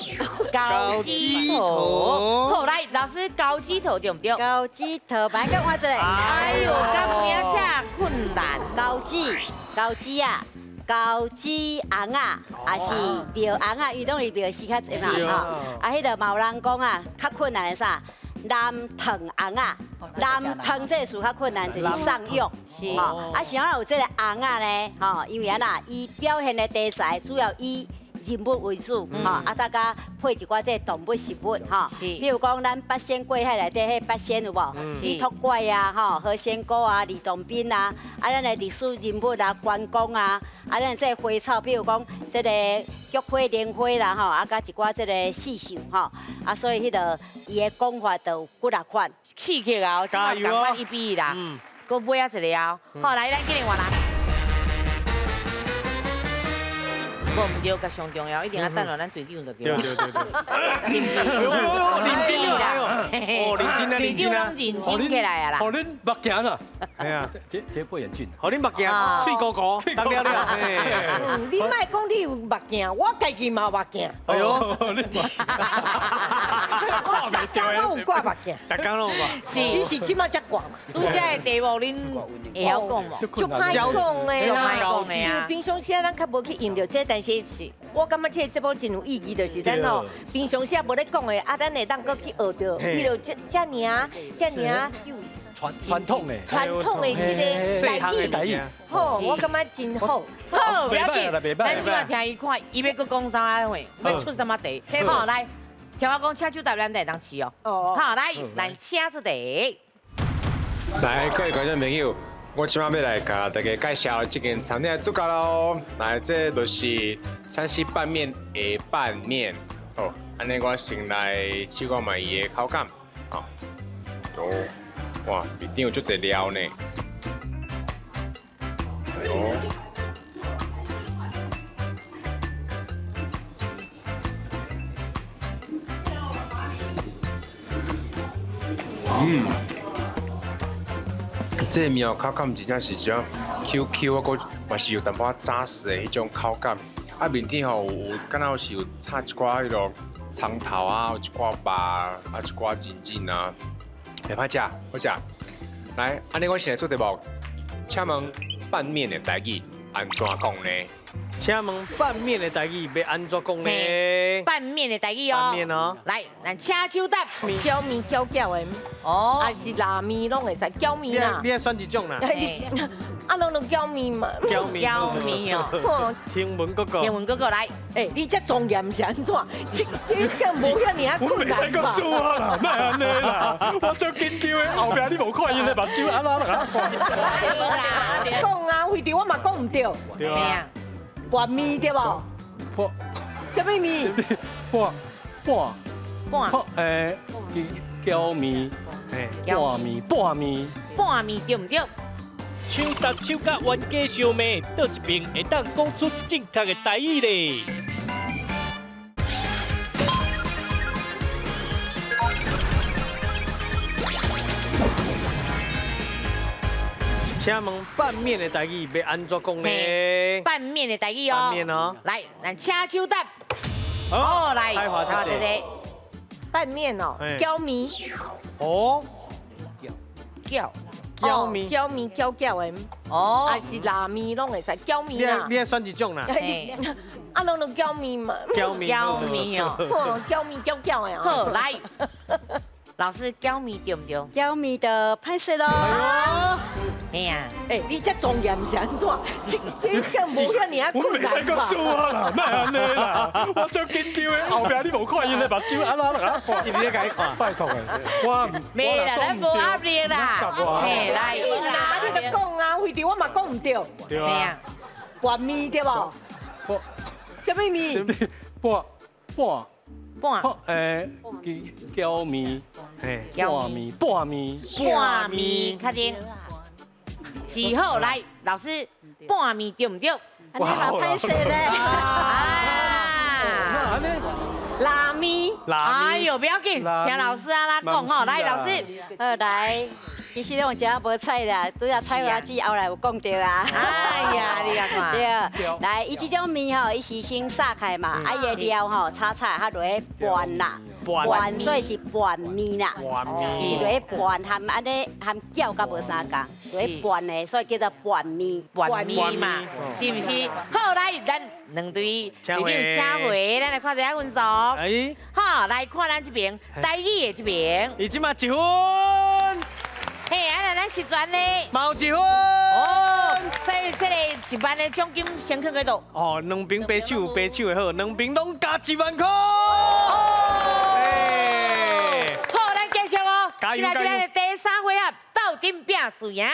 Speaker 1: 高枝头，好，来，老师高枝头对毋对？
Speaker 13: 高枝头，来，搁换一个。
Speaker 1: 哎呦，敢有影遮困难？
Speaker 13: 高枝，高枝啊，高枝红仔，也是庙红仔，伊拢是庙时较济嘛，吼。啊，彼个嘛有人讲啊，较困难的啥？南藤红仔，南藤这个词较困难，就是上药，吼。啊，啥有这个红仔呢？吼，因为按怎，伊表现的题材主要以人物为主，吼，啊，大家配一寡这动物食物，吼，比如讲咱八仙过海内底彼八仙有无？李托怪啊，吼，何仙姑啊，李洞宾啊，啊，咱的历史人物啊，关公啊，啊，咱这花草，比如讲这个菊花、莲花啦，吼，啊，佮一寡这个四秀，吼，啊，所以彼个伊的讲法就有几若款。
Speaker 1: 刺激啊！
Speaker 2: 加油哦！1
Speaker 1: 比1啦，阁尾仔一个啊！好，来，咱紧来换人。无毋对，佮上重要，一定要等落咱队长就对。
Speaker 2: 对对对对，
Speaker 1: 是毋是？
Speaker 2: 认真啦！哦，认真啊，
Speaker 1: 队长拢认真起来啊啦。
Speaker 15: 予恁目镜啊！哎呀，贴副眼镜。
Speaker 2: 予恁目镜，喙糊糊，当了了。
Speaker 7: 你莫讲你有目镜，我家己嘛有目镜。
Speaker 2: 哎呦，你
Speaker 7: 看袂著。我有挂目镜。
Speaker 2: 逐工拢有挂。
Speaker 1: 是，
Speaker 7: 你是这马才挂嘛？
Speaker 1: 拄则的题目恁会晓讲无？
Speaker 7: 足歹讲的
Speaker 1: 啦。
Speaker 7: 平常时咱较无去用著这，但是我感觉这个节目真有意义，就是咱吼平常时无咧讲的，啊，咱会当阁去学著，比如这遮尔遮尔
Speaker 15: 传统的
Speaker 7: 传统的这个台语，好，我感觉真好。
Speaker 1: 好，不要紧，咱这马听伊看，伊欲阁讲啥货，欲出啥物题？好，来，听我讲，请手答，咱才会当试哦。好，来，咱请出题。
Speaker 16: 来，各位观众朋友。我这马欲来共大家介绍这间餐厅的主角咯。来，这就是陕西拌面的拌面。好，按呢我先来试看觅伊的口感。哦，哟，哇，面顶有足济料呢。哟，这个面口感真正是这 Q Q 啊，阁嘛是有淡薄仔扎实的彼种口感。啊，面顶吼有敢若是有插一寡彼个葱头啊，有一寡肉啊，一寡芡芡啊，袂歹食，好食。来，按呢我先来出题目，请问拌面的台语按怎讲呢？
Speaker 2: 请问拌面的台语欲按怎讲呢？
Speaker 1: 拌面的台语哦。
Speaker 2: 拌面哦。
Speaker 1: 来，咱请手答。
Speaker 7: 小面搅搅的。哦。还是拉面拢会使搅面啦。
Speaker 2: 你爱选一种啦。
Speaker 7: 啊，拢拢搅面嘛。
Speaker 2: 搅面。
Speaker 1: 搅面哦。
Speaker 2: 天文哥哥。
Speaker 1: 天文哥哥来。
Speaker 7: 欸，你这庄严是按怎？这更无遐尔啊困难
Speaker 15: 吧？我袂使阁输啊啦，莫按呢啦，我足紧张的，后壁你无看伊的目睭按怎啦？
Speaker 7: 讲啊，非得我嘛讲毋对。
Speaker 2: 对啊。
Speaker 7: 拌面对无？
Speaker 15: 破。
Speaker 7: 啥物面？
Speaker 15: 拌拌
Speaker 1: 拌。
Speaker 15: 饺面，拌面，拌面。
Speaker 1: 拌面对毋对？
Speaker 14: 手搭手佮冤家相骂，佗一边会当讲出正确的台语咧？
Speaker 2: 请问拌面的台语欲按怎讲呢？
Speaker 1: 拌面的台语哦。
Speaker 2: 拌面哦。
Speaker 1: 来，咱请手答。哦，来，
Speaker 2: 彩华姐
Speaker 1: 姐。
Speaker 7: 拌面哦，饺面。
Speaker 2: 哦。
Speaker 1: 饺。
Speaker 2: 饺面。
Speaker 7: 饺面饺饺的。哦。还是拉面拢会使饺面啦。
Speaker 2: 你爱选一种啦。
Speaker 7: 啊，拢拢饺面嘛。
Speaker 2: 饺面。
Speaker 1: 饺面哦。
Speaker 7: 饺面饺饺的。
Speaker 1: 好，来。老师，饺面对毋对？
Speaker 13: 饺面就歹势咯。
Speaker 1: 哎呀，
Speaker 7: 哎，你这庄严是按怎？这更无遐尔啊困难
Speaker 15: 我袂使阁输啊啦，莫按呢啦，我足紧张的，后壁你无看伊的目睭按怎啦？
Speaker 2: 是你咧共伊看？
Speaker 15: 拜托的，我
Speaker 1: 袂啦，咱无压力啦。嘿，来，
Speaker 7: 啦，你就讲啊，非得我嘛讲毋对。
Speaker 2: 对啊。
Speaker 7: 拌面对无？啥物面？
Speaker 15: 拌拌
Speaker 1: 拌。
Speaker 15: 诶，饺面，
Speaker 2: 嘿，
Speaker 15: 拌面，拌面，
Speaker 1: 拌面，确定。是好，来，老师，拌面对毋对？
Speaker 13: 你好歹势咧。
Speaker 7: 啊，拉面，
Speaker 1: 哎呦，不要紧，听老师啊啦讲吼，来，老师，
Speaker 13: 好来。其实拢真无彩啦，拄仔菜花姊后来有讲著啊。
Speaker 1: 哎呀，你啊看。
Speaker 13: 对，来，伊这种面吼，伊是先杀开嘛，啊，伊的料吼炒菜，较落去拌啦，拌，所以是拌面啦，是落去拌含按呢含饺较无相仝，落去拌的，所以叫做拌面。
Speaker 1: 拌面嘛，是毋是？好，来，咱两队队长写回，咱来看一下分数。
Speaker 2: 哎，
Speaker 1: 好，来看咱这边台语的这边。
Speaker 2: 伊这马1分。
Speaker 1: 嘿，啊，那咱十全呢？
Speaker 2: 嘛有1分。
Speaker 1: 哦，所以这个1万的奖金先放几多？
Speaker 2: 哦，两边白手白手的好，两边拢加1万块。
Speaker 1: 哦。好，咱继续哦。
Speaker 2: 加油加油！
Speaker 1: 咱的第三回合，斗阵拼输赢。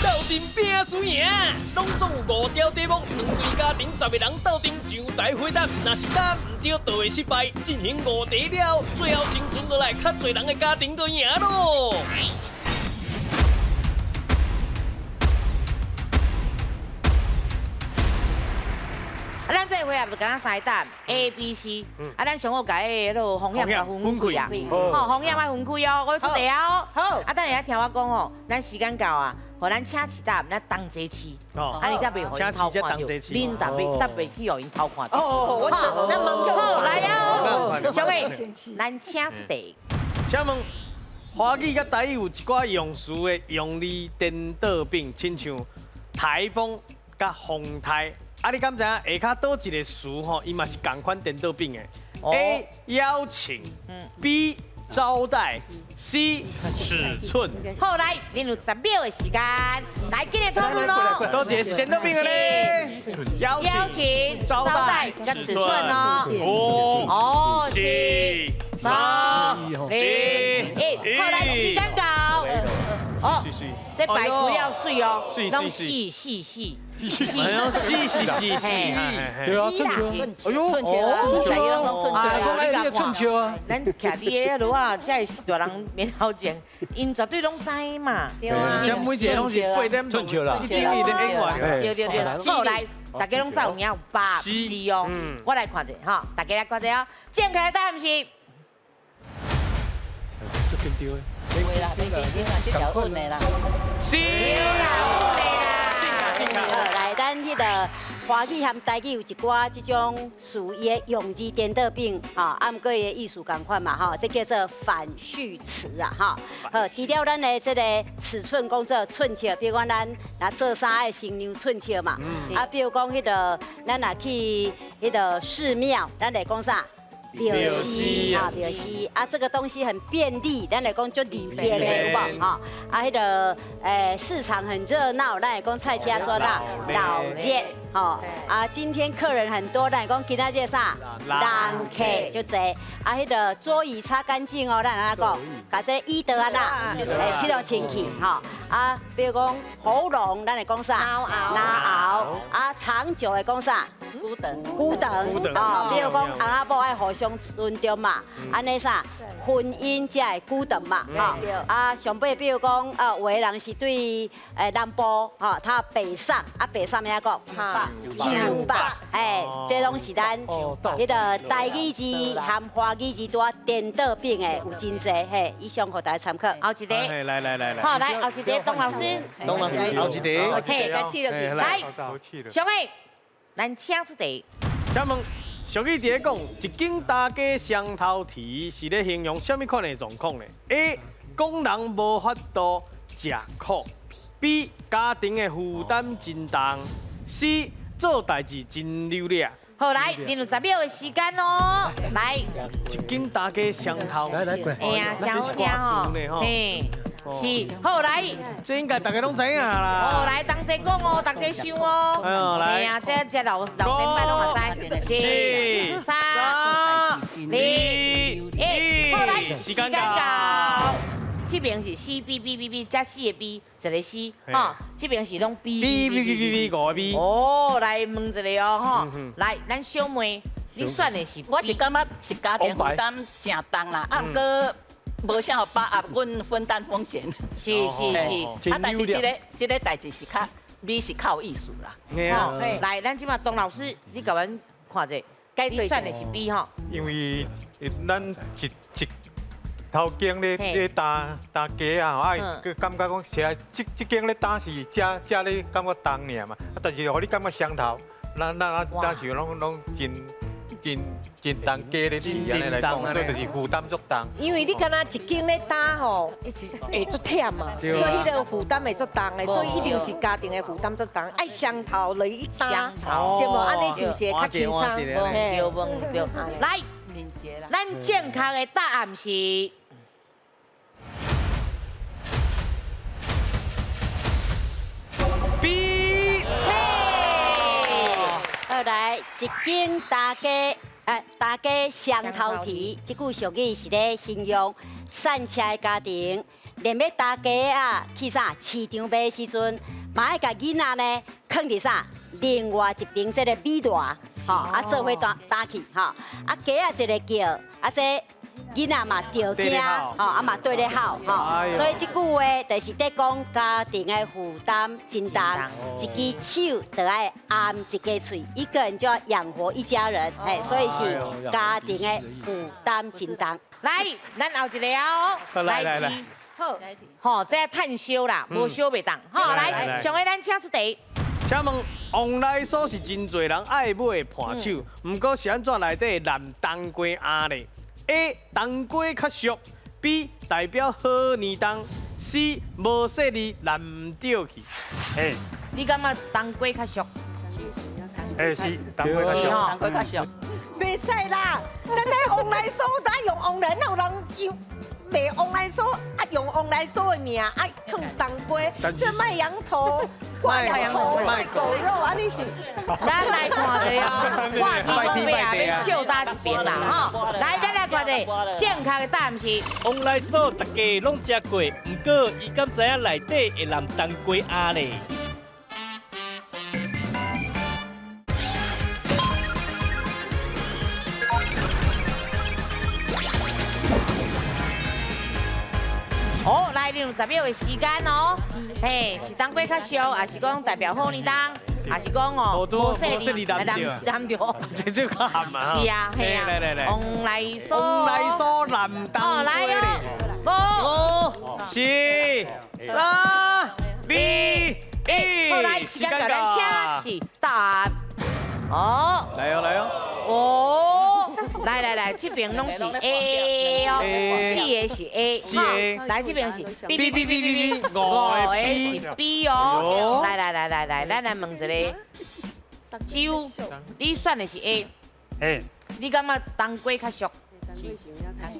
Speaker 14: 斗阵拼输赢，拢总有5条题目，两队家庭10个人斗阵上台回答，若是答毋对，就会失败。进行5题了，最后生存落来较济人的家庭就赢咯。
Speaker 1: 啊，咱这回合就敢若三答 A、B、C，啊，咱上好共彼个风险共分开啊，吼，风险爱分开哦，我出题啊哦。
Speaker 7: 好，
Speaker 1: 啊，等下听我讲哦，咱时间到啊。予咱请一答，咱同齐试，啊，你才袂予𪜶偷看著，恁特别特别去予𪜶偷看著。
Speaker 7: 哦，我咱问
Speaker 1: 好来啊，小妹，咱请出题。
Speaker 2: 请问，华语佮台语有一寡用词的用字颠倒变，亲像台风佮风台，啊，你敢知影下跤佗一个词吼，伊嘛是仝款颠倒变的？A 邀请，B 招待，C 尺寸。
Speaker 1: 好，来，恁有10秒的时间，来，今日讨论咯。
Speaker 2: 多一个是颠倒变的咧。邀请、
Speaker 1: 招待、佮尺寸哦。
Speaker 2: 五、
Speaker 1: 哦，
Speaker 2: 四、三、二、
Speaker 1: 一，好，来，时间到。哦，这排骨了水哦，拢四四四。
Speaker 2: 哎呦，是是是是，
Speaker 15: 对啊，寸球，哎呦，
Speaker 4: 寸球啊，大家拢寸球
Speaker 15: 啊，你寸球啊，
Speaker 1: 咱徛伫个落啊，这是大人面头前，𪜶绝对拢知嘛。
Speaker 4: 对啊，
Speaker 2: 像每一个拢是8点
Speaker 15: 寸球啦，
Speaker 2: 一定伊的演员。
Speaker 1: 对对对，好来，大家拢知有影有8、4哦，我来看者哈，大家来看者哦，正确的答案是。
Speaker 15: 足紧张的。
Speaker 4: 袂啦，袂紧张啊，这条稳的啦。
Speaker 2: 是
Speaker 1: 啦，稳的啦。
Speaker 13: 来，咱彼个华语和台语有一寡这种词，伊的用字颠倒变，吼，啊，毋过伊的意思仝款嘛，吼，这叫做反序词啊，吼。好，除了咱的这个尺寸讲做寸尺，比如讲咱若做衫爱先量寸尺嘛，啊，比如讲彼个咱若去彼个寺庙，咱会讲啥？庙寺啊，庙寺啊，这个东西很便利，咱来讲足利便的，有无？吼，啊，彼个市场很热闹，咱会讲菜市仔做啦，闹热，吼，啊，今天客人很多，咱会讲今仔日啥？人客足济，啊，彼个桌椅擦干净哦，咱按怎讲？共这个椅桌啊啦，拭到清气，吼，啊，比如讲喉咙，咱会讲啥？咙喉，啊，长久会讲啥？
Speaker 4: 久长，
Speaker 13: 久长，哦，比如讲翁仔某爱互相尊重嘛，按呢啥，婚姻才会久长嘛，吼。啊，上尾比如讲啊，有的人是对南部，吼，他北上，啊北上按怎讲？上北，哎，这拢是咱彼个台语字和华语字拄仔颠倒变的有真济，嘿，以上予大家参考。
Speaker 1: 后一题，
Speaker 2: 来来来来，
Speaker 1: 好，来后一题，董老师，
Speaker 2: 董老师，后一题，
Speaker 1: 嘿，该试落去，来，小妹。咱请出题。
Speaker 2: 请问，俗语伫咧讲，一间大家双头啼，是咧形容啥物款的状况呢？A. 讲人无法度食苦。B. 家庭的负担真重。C. 做代志真溜掠。
Speaker 1: 好，好，來，你有10秒的時間哦，來，
Speaker 2: 一斤大家雙頭，
Speaker 15: 來來
Speaker 1: 哎呀，真好聽吼，嘿，是，好來，
Speaker 2: 這應該大家攏知影啦。
Speaker 1: 哦，來，同齊講哦，大家想哦，
Speaker 2: 來，
Speaker 1: 哎呀，這老老先輩攏會知，
Speaker 2: 四、
Speaker 1: 三、二、一，好來，時間到。這邊是 C B B B B 加四個 B，一個 C，吼，這邊是攏 B
Speaker 2: B B B B B 五個 B。
Speaker 1: 哦，來問一個哦，吼，來，咱小妹，你選的是？
Speaker 4: 我是感覺是家庭負擔誠重啦，啊，毋過無啥予把握，阮分擔風險。
Speaker 1: 是是是，
Speaker 4: 啊，但是這個代誌是較，你是較有意思啦。
Speaker 1: 吼，來，咱這馬董老師，你共阮看者，你選的是 B 吼？
Speaker 9: 因為咱一頭間咧擔擔雞仔吼，啊，佮感覺講是啊，這間咧擔是食食咧感覺重爾嘛，啊，但是予你感覺雙頭，咱是攏真真真重雞咧飼按呢來講，所以就是負擔足重。
Speaker 8: 因為你敢若一間咧擔吼，伊是會足忝嘛，所以彼個負擔會足重的，所以一定是家庭的負擔足重，愛雙頭落去擔，對無？按呢是毋是會較輕鬆？
Speaker 1: 對無對。來，咱正確的答案是。
Speaker 2: B。
Speaker 13: 好來，一間大家，大家雙頭蹄，這句俗語是咧形容散赤的家庭，連欲擔雞仔去啥市場賣的時陣，嘛愛共囡仔呢囥佇啥另外一邊這个米箩，吼，啊做伙擔擔去，吼，啊雞仔一个叫，啊這囡仔嘛著驚，吼，啊嘛對咧吼，吼，所以這句話就是咧講家庭的負擔真重，一支手就愛掩一家喙，一個人就要養活一家人，嘿，所以是家庭的負擔真重。
Speaker 1: 來，咱後一個哦，來來，好，吼，這趁燒啦，無燒袂當，吼，來，上個咱請出題。
Speaker 2: 請問旺來酥是真濟人愛買的伴手，毋過是按怎內底藍冬瓜餡咧？A 冬瓜較俗，B 代表好年冬，C 無细膩難毋著去。
Speaker 6: 哎，
Speaker 1: 你感覺冬瓜較俗？
Speaker 6: 哎是，冬瓜較俗。
Speaker 4: 冬瓜較俗。
Speaker 8: 袂使啦，咱咧旺來酥，咱用旺來，哪有人用賣旺來酥？啊，用旺來酥的名，啊，放冬瓜，這賣羊頭。賣羊頭、賣狗肉，啊！你是，
Speaker 1: 咱來看一下哦，看天公伯啊，欲笑打一遍啦，吼！來，咱來看一下正確的答案是。
Speaker 14: 旺來酥大家攏食過，毋過伊敢知影內底會淋冬瓜餡咧？
Speaker 1: 好，來，你有10秒的時間哦。嘿，是冬瓜較俗，還是講代表好年冬，還是講哦，無細膩難對？
Speaker 2: 這就較含嘛。
Speaker 1: 是啊，嘿啊。
Speaker 2: 來來來。
Speaker 1: 旺來酥。
Speaker 2: 旺來酥南冬瓜。
Speaker 1: 來哦。
Speaker 2: 五、四、三、二、一。
Speaker 1: 好，來，時間到，咱請起答案。哦。
Speaker 2: 來哦，來哦。
Speaker 1: 哦。來來來，這邊攏是 A 哦，四個是 A，來這邊是 B B B B B B，五個是 B 哦。來來來來來，咱來問一個，周，你選的是 A，你感覺冬瓜較俗？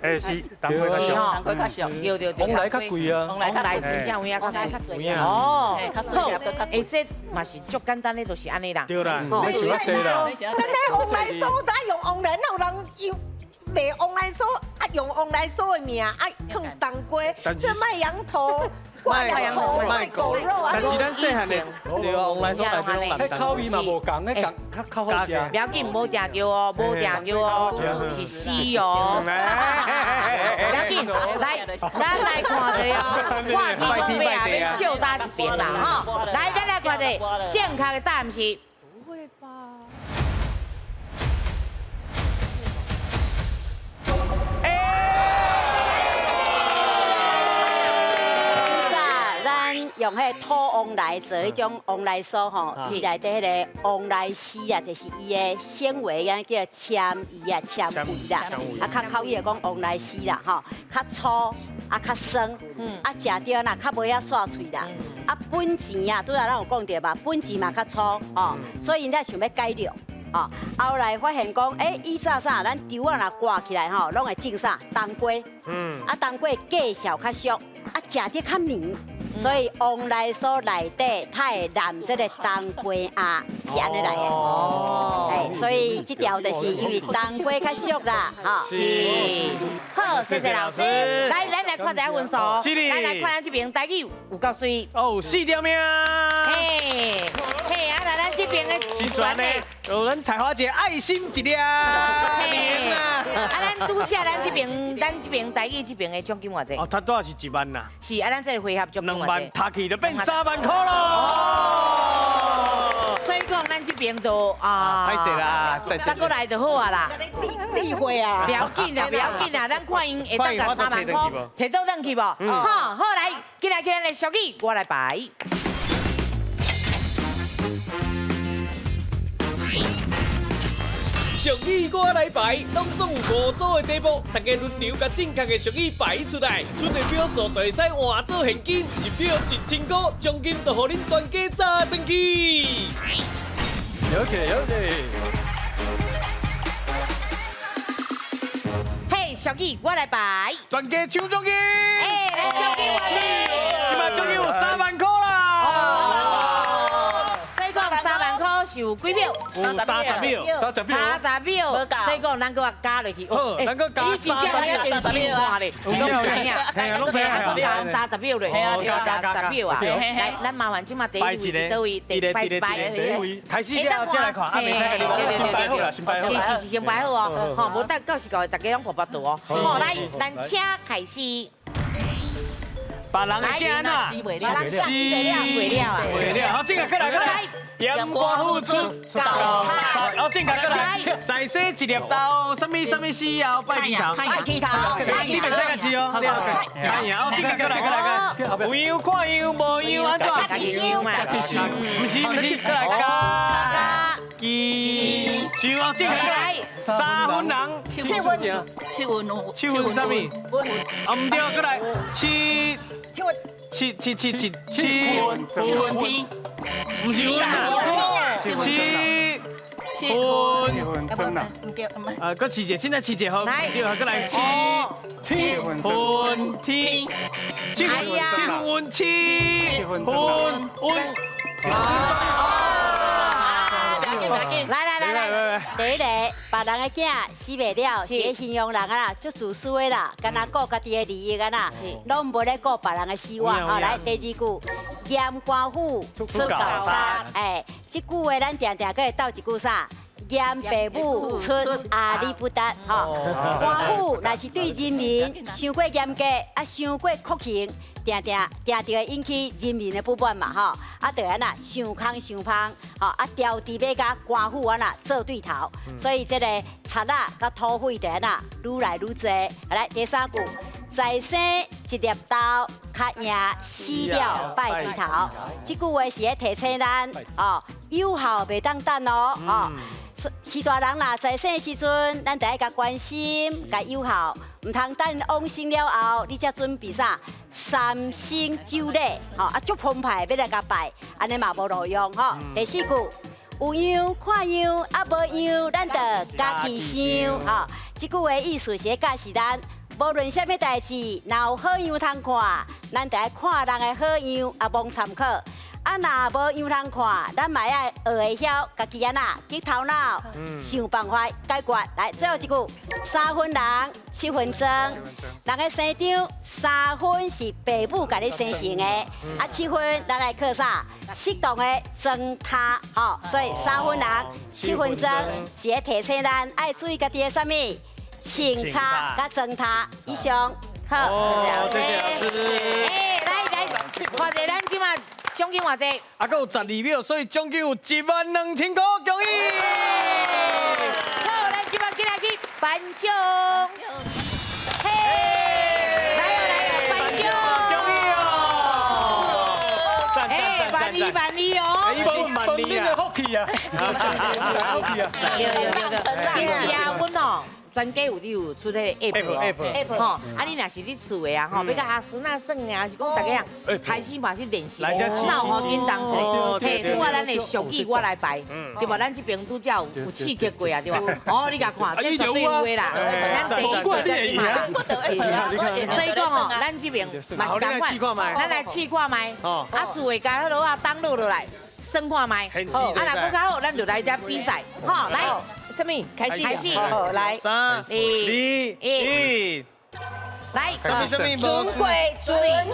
Speaker 6: 哎是，冬瓜較俗，
Speaker 4: 冬瓜較俗，
Speaker 1: 對對對，
Speaker 15: 旺來較貴啊，
Speaker 1: 旺來真正有影較貴。哦，好，哎這嘛是足簡單的，就是按呢啦。
Speaker 2: 對啦，
Speaker 6: 免想遐濟啦。
Speaker 8: 咱咧旺來酥，咱用旺來，哪有人用賣旺來酥？啊，用旺來酥的名，啊，放冬瓜，這賣羊頭。賣羊頭、賣狗肉啊！
Speaker 2: 但是咱細漢的，對啊，旺來酥內底攏
Speaker 15: 口味嘛無仝，彼仝較較好食。
Speaker 1: 不要緊，無定著哦，無定著哦，是死哦。不要緊，來，咱來看一下哦，看天公伯啊，欲笑打一遍啦，吼！來，咱來看一下正確的答案是。
Speaker 8: 不會吧？
Speaker 13: 用彼土旺來做彼種旺來酥吼，是內底彼个旺來絲啊，就是伊的纤維啊，叫纖維啊、纖維啦，啊較口語講旺來絲啦吼，較粗啊較酸，啊食著若較袂遐煞喙啦，啊本錢啊，拄仔咱有講著嘛，本錢嘛較粗吼，所以𪜶才想欲改良。吼，后来发现讲，欸，以早啥，咱稻仔若割起来吼，拢会种啥冬瓜，啊冬瓜价数较俗，啊食得较绵，所以旺来酥内底它会染这个冬瓜仔，是按呢来的。哦，哎，所以这条就是因为冬瓜较俗啦，哈。
Speaker 1: 是。好，谢谢老师。来，咱来看一下分数。咱来看咱这边台语有够媠。
Speaker 2: 哦，四条命。
Speaker 1: 嘿，嘿，啊，来咱这边的
Speaker 2: 是全的，有咱彩华姐爱心一粒。
Speaker 1: 嘿，啊，咱拄才咱这边，咱这边台语这边的奖金偌济？
Speaker 2: 哦，他拄仔是1万啦。
Speaker 1: 是啊，咱这个回合奖金
Speaker 2: 2万，读起就变3万块咯。
Speaker 1: 所以讲，咱这边就啊，
Speaker 2: 歹势啦，
Speaker 1: 再过来就好啊啦。
Speaker 7: 智慧啊，
Speaker 1: 不要紧啦，不要紧啦，咱看𪜶会当共3万块提倒转去无？好，好来，进来，进来，俗语我来排。
Speaker 14: 俗语我来排，当中有5组的题目，大家轮流共正确的俗语排出来，出的票数就会使换做现金，一票1000块，奖金就予恁全家炸转去。
Speaker 15: 有给有给。
Speaker 1: 嘿，俗语我来排，
Speaker 2: 全家抢奖金。
Speaker 1: 哎，来奖金偌济？
Speaker 2: 这摆奖金有3万块啦。
Speaker 1: 所以讲3万块是有几秒？
Speaker 2: 有30秒，30
Speaker 15: 秒，30
Speaker 1: 秒。所以讲，咱阁加落去。
Speaker 2: 好，咱阁加
Speaker 1: 你真正在电视看咧，拢知影，拢知影，加30秒咧，加30秒啊！来，咱麻烦这马第一位是佗位？第摆一摆。
Speaker 2: 开始了，再来看，啊，袂使共你讲，
Speaker 15: 先摆好啦，先摆好。
Speaker 1: 是是是，先摆好哦，吼，无等到时到大家拢婆婆肚哦。好，来，咱请开始。
Speaker 2: 别人的囝哪？
Speaker 1: 别人死袂了啊！
Speaker 2: 袂了，好，这个过来过来。严官府出狗贼，好，这个过来。再生一粒豆，啥物啥物死后拜剃头。
Speaker 7: 拜剃头。
Speaker 2: 你袂使共饲哦。太阳，好，这个过来过来过来。有样看样，无样按怎？毋是毋是，过来加记想哦，这个过来。3分人。
Speaker 4: 7分。7分
Speaker 2: 7分啥物？啊，毋对，过来7。7 7 7 7 7
Speaker 4: 分天，
Speaker 2: 毋是分啊，7分
Speaker 6: 分啊，
Speaker 2: 啊，阁试一下，现在试一下好，对，阁来7分天，7分7分温。
Speaker 1: 来来来来，
Speaker 13: 第一个，别人的囝死袂了，是咧形容人啊啦，足自私的啦，干焦顾家己的利益啊啦，拢无咧顾别人的死活。好，来第二句，严官府出狗贼，哎，这句话咱定定阁会斗一句啥？严爸母出阿里不达，吼，官府若是对人民伤过严格，啊，伤过酷刑，定定定定会引起人民的不满嘛，吼，啊，就按怎伤空伤芳，吼，啊，朝直欲共官府按怎做对头，所以这个贼仔佮土匪就按怎愈来愈济。来，第三句，再生一粒豆，较赢死了拜剃头。这句话是咧提醒咱，哦，有孝袂当等哦，哦。序大人若在生的时阵，咱就爱共关心、共友好，毋通等往生了后，你才准备啥三牲酒礼，吼啊，足澎湃欲来共拜，按呢嘛无路用吼。第四句，有样看样，啊无样，咱就家己想，吼。这句话意思是咧教示咱，无论啥物代志，若有好样通看，咱就爱看人的好样，啊，罔参考。啊，若无样通看，咱嘛爱学会晓家己按怎激头脑，想办法解决。来，最后一句，3分人，7分装。人的生长，3分是爸母共你生成的，啊，7分咱来靠啥？适当的装他，吼。所以3分人，7分装，是咧提醒咱爱注意家己的啥物？穿插佮装他。以上。
Speaker 1: 好，
Speaker 2: 谢谢老师。
Speaker 1: 哎，来来，看者咱这马。奖金偌济？
Speaker 2: 啊，阁有12秒，所以奖金有12000块，恭喜！
Speaker 1: 好，咱这马进来去颁奖。嘿，来哦来哦，颁奖！
Speaker 2: 恭喜哦！赞赞赞
Speaker 1: 赞！万里万里哦！
Speaker 15: 本领的福气啊！
Speaker 1: 是是是，福气啊！对对对对，其实啊，阮哦。专家有你有出那个 app app 吼，啊你若是伫厝的啊吼，欲佮阿孙仔耍啊，是讲大家啊开始嘛去练习，那有吼紧张起来，嘿，拄仔咱的俗语我来排，对无？咱这边拄才有刺激过啊，对无？哦，你共看，这绝对有的啦，咱第一季嘛，所以讲吼，咱这边嘛是仝款，咱来试看觅，啊厝的共彼落啊 download 落来。算看觅，啊，若阁较好，咱就来遮比赛，吼，来，
Speaker 8: 啥物？开始，
Speaker 1: 开始，
Speaker 8: 来，3、
Speaker 2: 2、1，
Speaker 1: 来，
Speaker 2: 啥物啥物？
Speaker 8: 尊贵，尊
Speaker 2: 尊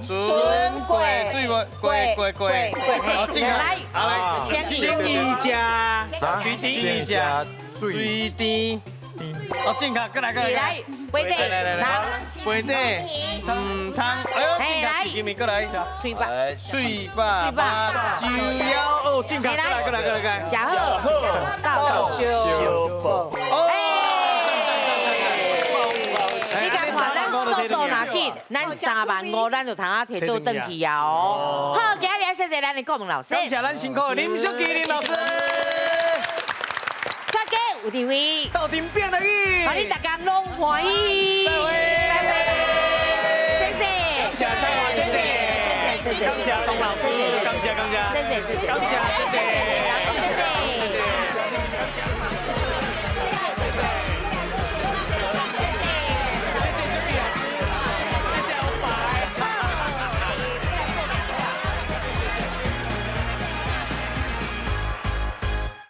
Speaker 2: 尊贵，水无贵贵贵，好，进来，来，先一家，
Speaker 9: 水甜，
Speaker 2: 水甜。哦，进卡，过来过来，
Speaker 1: 来，杯底，
Speaker 2: 来来，杯底，嗯汤，哎呦，进卡，前面过来，
Speaker 1: 水吧，
Speaker 2: 水吧，八九幺，哦，进卡，过来过来过来过来，
Speaker 1: 食好，到
Speaker 12: 小宝，
Speaker 1: 你共看咱速度若紧，咱3万5，咱就通啊提倒转去啊哦。好，今日谢谢咱的顾问老师，
Speaker 2: 感谢咱辛苦的林淑琪林老师。
Speaker 1: 有地位，
Speaker 2: 斗阵变得意，
Speaker 1: 予你逐家拢欢喜。再会，谢谢，
Speaker 2: 感谢蔡华
Speaker 1: 谢谢，谢谢，
Speaker 2: 感谢董老师，感谢感谢，
Speaker 1: 谢谢谢谢，
Speaker 2: 感谢谢谢。